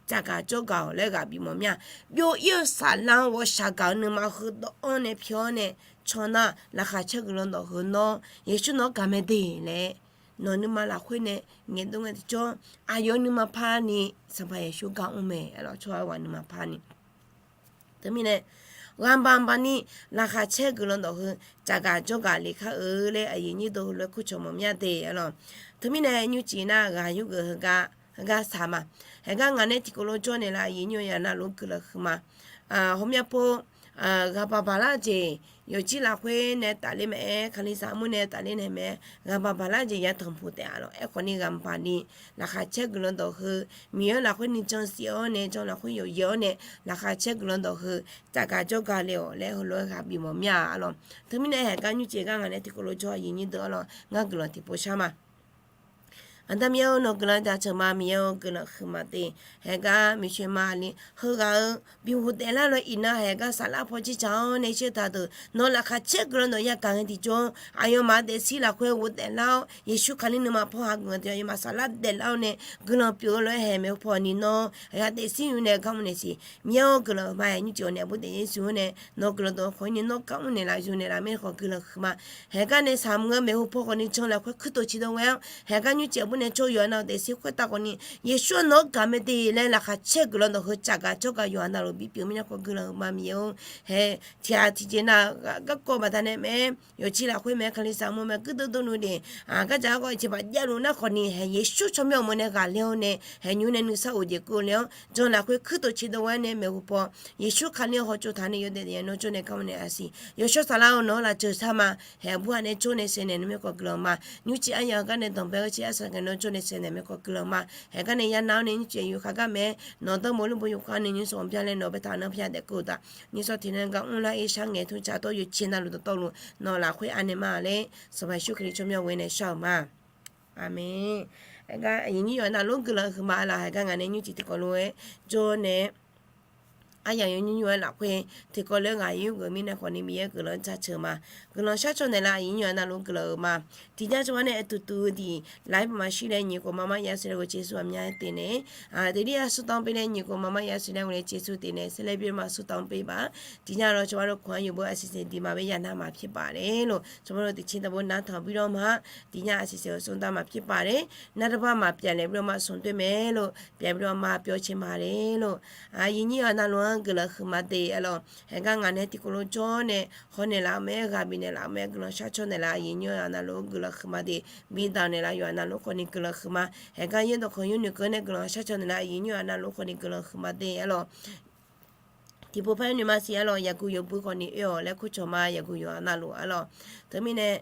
tsafgaq jawrgaq-awq laer ghaq bif mawf mya. Byov-ir-eu saflar-anr ghawqshaq gaq-eu nuima heudawv-anr nae pyaw-awr nae can nar laqkhaq caer guiqlanq dawq heu nawr Yeqsur nawq-anr gaq mae de laer nawq nuima lafkhoer nae ngaeqdov ngae tiqjawr aqyawf nuima parni Sanqpaq Yeqsur gar mr mae arlawq, tsawrhaq ghaq nuima parni. Teumirnae ghaqbaq baq ni laqkhaq caer guiqlanq dawq heu tsafgaq jawrgaq le kar-eu laer aqyuif nyir deuq heulof-aer kurcawq mawf mya de arlawq. Teumirnae nymrcif nar ghaq yurgeuf heugar heugar saq ma. Haeqgar ngaq nae tiqkawv lof jawr naeqlaf aqyuif nyir-eu yaq navluf-anr guiqlanq huiqma. Ghawqmya pov ghaqbaq baq lar-eu jeq yawqjir lafkhoer nae tafler mae-aer, kalizaq armur nae tafler nae mae-aer ghaqbaq baq lar-eu jeq ya tanqpuq taef-a lawq. Aerkhawf ni ghaqbaq ni laqkhaq caer guiqlanq dawq heu Miqyaer lafkhoer nuijan siq-awr nae jan lafkhoer yawqyaeq-awr nae laqkhaq caer guiqlanq dawq heu tsafgaq jawrgaq le-awq laer heulof-aer ghaq bif mawf mya arlawq. Teumirnae haeqgar nymrcif gar ngaq nae tiqkawv lof jawr aqyuif nyir deuq arlawq ngar guiqlanq tiqpov shar ma. Aqda Miqyaer-eu nawq guiqlanq jaceuq ma, Miqyaer-eu guiqlanq huiqma de. Haeqgar miqcoeq ma li heughaq-eu bi ghofdaef lar lof-aer iqnan haeqgar saflar paw jirdzaq-awr nae sherdaq deuq nawq laqkhaq caer guiqlanq dawq yagaq ngae tiqjawr aqyawfmaf daefzir lafkhoer ghofdaef lar-awr Yeqsur Kali nuima paw hageuf ngae tiqjawr aqyawfmaf saflar daeflar-awr nae guiqlanq pyeuf-eu lof-aer haeq maeqhu paw ni nawr haeqgar daefzir yur nae gar mr naeq siq. Miqyaer-eu guiqlanq huiqma-aer nymrcif-awr nae aqbur daefzir yur-awr nae nawq-eu guiqlanq dawq khawf-ir ni nawr gar mr naeqlaf yur naeqlaf mir khawf guiqlanq huiqma. Haeqgar nae saqmq-eu maeqhu paw khawf ni jan lafkhoer kuirtof ciqdov ghae-awr haeqgar nymrcif aqbur nae tsawr yawqha nav-eu daefzir khoertav khawf ni Yeqsur-anr nawq-anr gaq mae de laer laqkhaq caer guiqlanq dawq heu tsafgaq jawrgaq yawqha navluf bipyeuf mirnae khawf guiqlanq huiqma Miqyaer-or. Haeq tiqghaq tiqjeq nav garkawv baqdanae mae-aer yawqjir lafkhoer mae-aer kalizaq armur mae-aer guirdeuv dov nu de. Gardzaq garkawv tiqjeq baq javluf nar khawf ni haeq Yeqsur tsawrmyanr uqmov nae ghaqler-awr nae haeq nymr nae nuisar of jeq keuv le-awr jan lafkhoer kuirtof ciqdov ghae-awr nae maeqhu paw Yeqsur Kali-anr hawtsov taq nae yawdaef daef-a nawr jawr nae gar mr naeqlaf siq. Yawshawr saflar-eu nawq-anr lafjeuq shar ma. Haeq aqbur-aq nae jawr nae saeqnaeq nuima khawf guiqlanq ma. Nymrcif aryaq-eu gar nae danqbae-eu ciq arsaq ghae nawr jawr nae saeqnaeq nuima khawf guiqlanq ma. Haeq gar nae yanav-awr nae nymrcif yufkhav gar mae-aer nawq-eu dawrmawq lmrbo yufkhav nae nymrsaw byanlaer nawq-eu baetaq-anr pyar daef keuv-eu taq. Nymrsaw tiqnan gar mrlar-ir sharngaeq tmr tsaq tawr yawqjeq navluf dawqtawvluf nawq lafkhoer anaeq ma laer Sanqpaq Yeqsur Kali tsawrmyanr ghoe nae shar-euq ma. Aqmeq. Haeqgar aqyuif nyir yawqha navluf-anr guiqlanq huiqma laf. Haeqgar ngaq nae nymrcif tiqkawv lof-aer jawr nae-aer aryamq yawnymr nymr-aer lafkhoer tiqkawv lof-aer ghaq yur geuf mirnae khawfni Miqyaer guiqlanq-anr jaceuq ma. Guiqlanq sharcaw naeqlaf aqyuif nyiq-eu arnavluf-anr guiqlanq-euq ma. Tiqjar cawba nae aer tuq tuq-eu diq laiq-aer baqma shir laer nyiq khof mar mar yasiq laer ghoe Jeqsur ghaq myav-aer teq nae, teqdir-aq surtanq pir laer nyiq khof mar mar yasiq laer ghoe Jeqsur teq nae saerlaer bymr ma surtanq pir baq. Tiqjar lawr cawba lor khoq-anr yawbui aqsiq siq diq ma bae yanav maqpyeuf baq le lor. Cawba lor tiqcin taqbo nar tanq bui lawr ma. Tiqnya aqsiq siq-eu smr dar maqpyeuf baq le. Nar taqbar maqpyeuf laer bui lawr ma smr doer mae lor. Pyeuf bui lawr ma pyawr caer ma le lor. Aqyuif nyiq-eu arnavluf-anr guiqlanq huiqma de-a lor. Haeqgar ngaq nae tiqkawv lof jawr nae hawnaeq laf-eu mae, ghaq bifnaeq laf-eu mae, guiqlanq sharcaw naeqlaf aqyuif nyiq-eu arnavluf-anr guiqlanq huiqma de. Bidanq naeqlaf yawf arnavluf khawfni guiqlanq huiqma. Haeqgar yaerdawq khanqnymr noeqkeuv nae guiqlanq sharcaw naeqlaf aqyuif nyiq-eu arnavluf khawfni guiqlanq huiqma de-a lor. Tiqpov par noeq ma siq-a lor, yaqguq yawbui khawfni oe-awq laer kurcawq ma, yaqguq yawq arnavluf-a lor. Teumirnae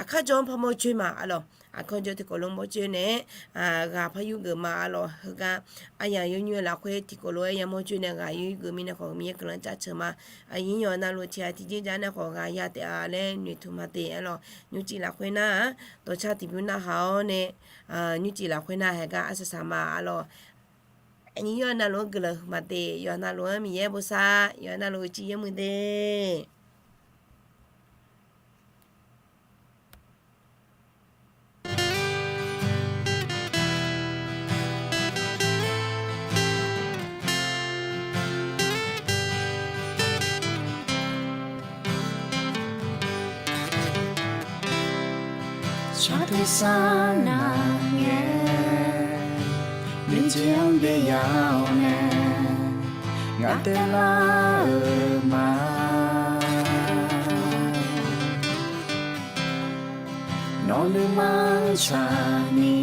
aqkar jawr-anr par mawr joer ma-a lor. Aqkar jawr tiqkawv lof mawr joer nae-aer ghaq par yur geuf ma-a lor. Heugar aryamq yawnymr-eu lafkhoer tiqkawv lof-aer yamawr joer nae ghaq yur geuf mirnae khawf Miqyaer guiqlanq-anr jaceuq ma. Aqyuif nyiq-eu arnavluf tiq ghaq tiqjeq jav nae khawf ghaq ya taef-a laer noeqtmq ma de-a lor. Nymrcif lafkhoer nar-aq dawqcar tiqbymr narhaq-awr nae, nymrcif lafkhoer nar haeqgar arsaq saq ma-a lor. Aqyuif nyiq-eu arnavluf-anr guiqlanq huiqma de. Yawf arnavluf-anr Miqyaer bosav, yawf arnavluf-eu civ yaermuiq de. Saqtersar navngae nuijeq-anr byaev ya-awr nae, ngaq taev lar-euq ma. Nawq nuima tsaqni,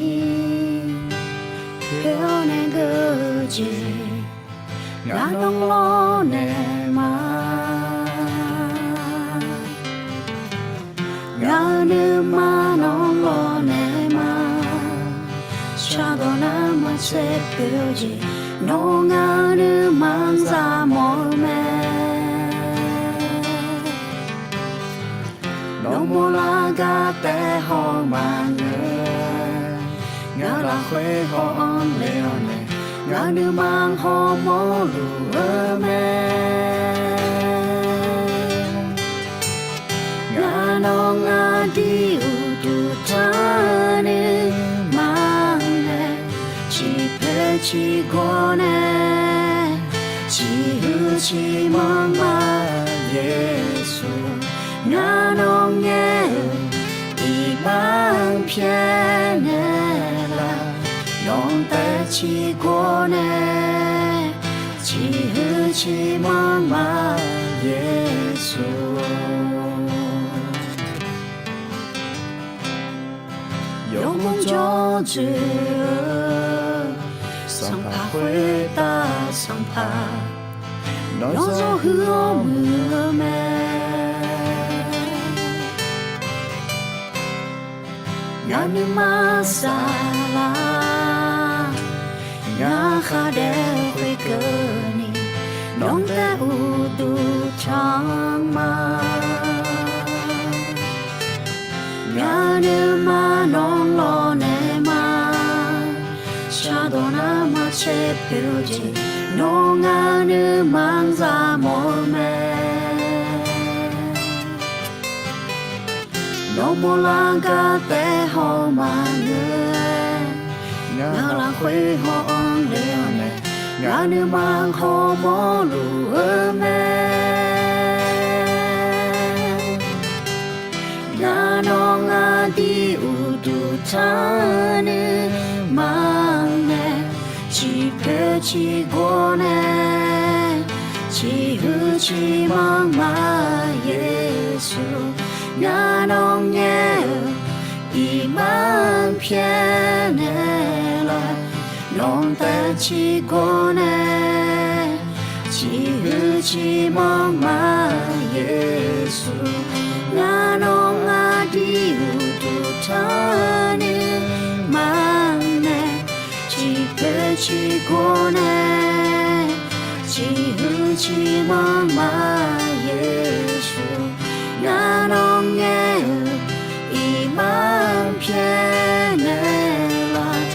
poeq-awr nae geur-eu jeq, ngaq nawr lawrnaeq ma. Ngaq-euq nuima nawr lawrnaeq ma. Shardawq nar maqtser poeq-eu jeq, nawr ngaq-euq nuima-anr zaq mawf-eu mae. Nawmaf lar gar taef haw maqngeur. Ngaq lafkhoer haw-anr le-awr nae, ngaq nuima hawmawr luf-eu mae. Ngaq nawq ngaq dir uqduq tanr-eu nuima mae, ciqpoeq ciqgawr nae, ciqhuiq ciqmanq ma Yeqsur. Ngaq nawq ngaer-euq iqbax-anr pyaeqnaeq laf, nawq taev ciqgawr nae, ciqhuiq ciqmanq ma Yeqsur. Yawmuiq jawr dzoeq-eu sanqpaq khoertav sanqpaq, nawr zawr huiq-awr muiq-eu mae. Ngaq nuima saflar, ngaq khar daef-eu khoerkeuvni, nawq taev uqduq tanq ma. Ngaq nuima nawr lawrnaeq ma. Shardawq nar maqtser poeq-eu jeq, nawr ngaq nuima-anr zaq mawf-eu mae. Nawmaf lar gar taef haw maqngeur. Ngaq lafkhoer haw-anr le-awr nae, ngaq nuima hawmawr luf-eu mae. Ngaq nawq ngaq dir uqduq tanr-eu nuima mae, ciqpoeq ciqgawr nae, ciqhuiq ciqmanq ma Yeqsur. Ngaq nawq ngaer-euq iqbax-anr pyaeqnaeq laf, nawq taev ciqgawr nae, ciqhuiq ciqmanq ma Yeqsur. Ngaq nawq ngaq dir uqduq tanr-eu nuima mae, ciqpoeq ciqgawr nae, ciqhuiq ciqmanq ma Yeqsur. Ngaq nawq ngaer-euq iqbax-anr pyaeqnaeq laf,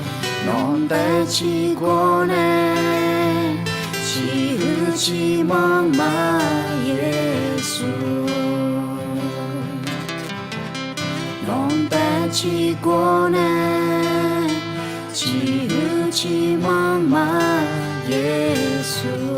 nawq taev ciqgawr nae, ciqhuiq ciqmanr ma Yeqsur. Nawqbae ciqgor nae ciqhuiq ciqmanr ma Yeqsur.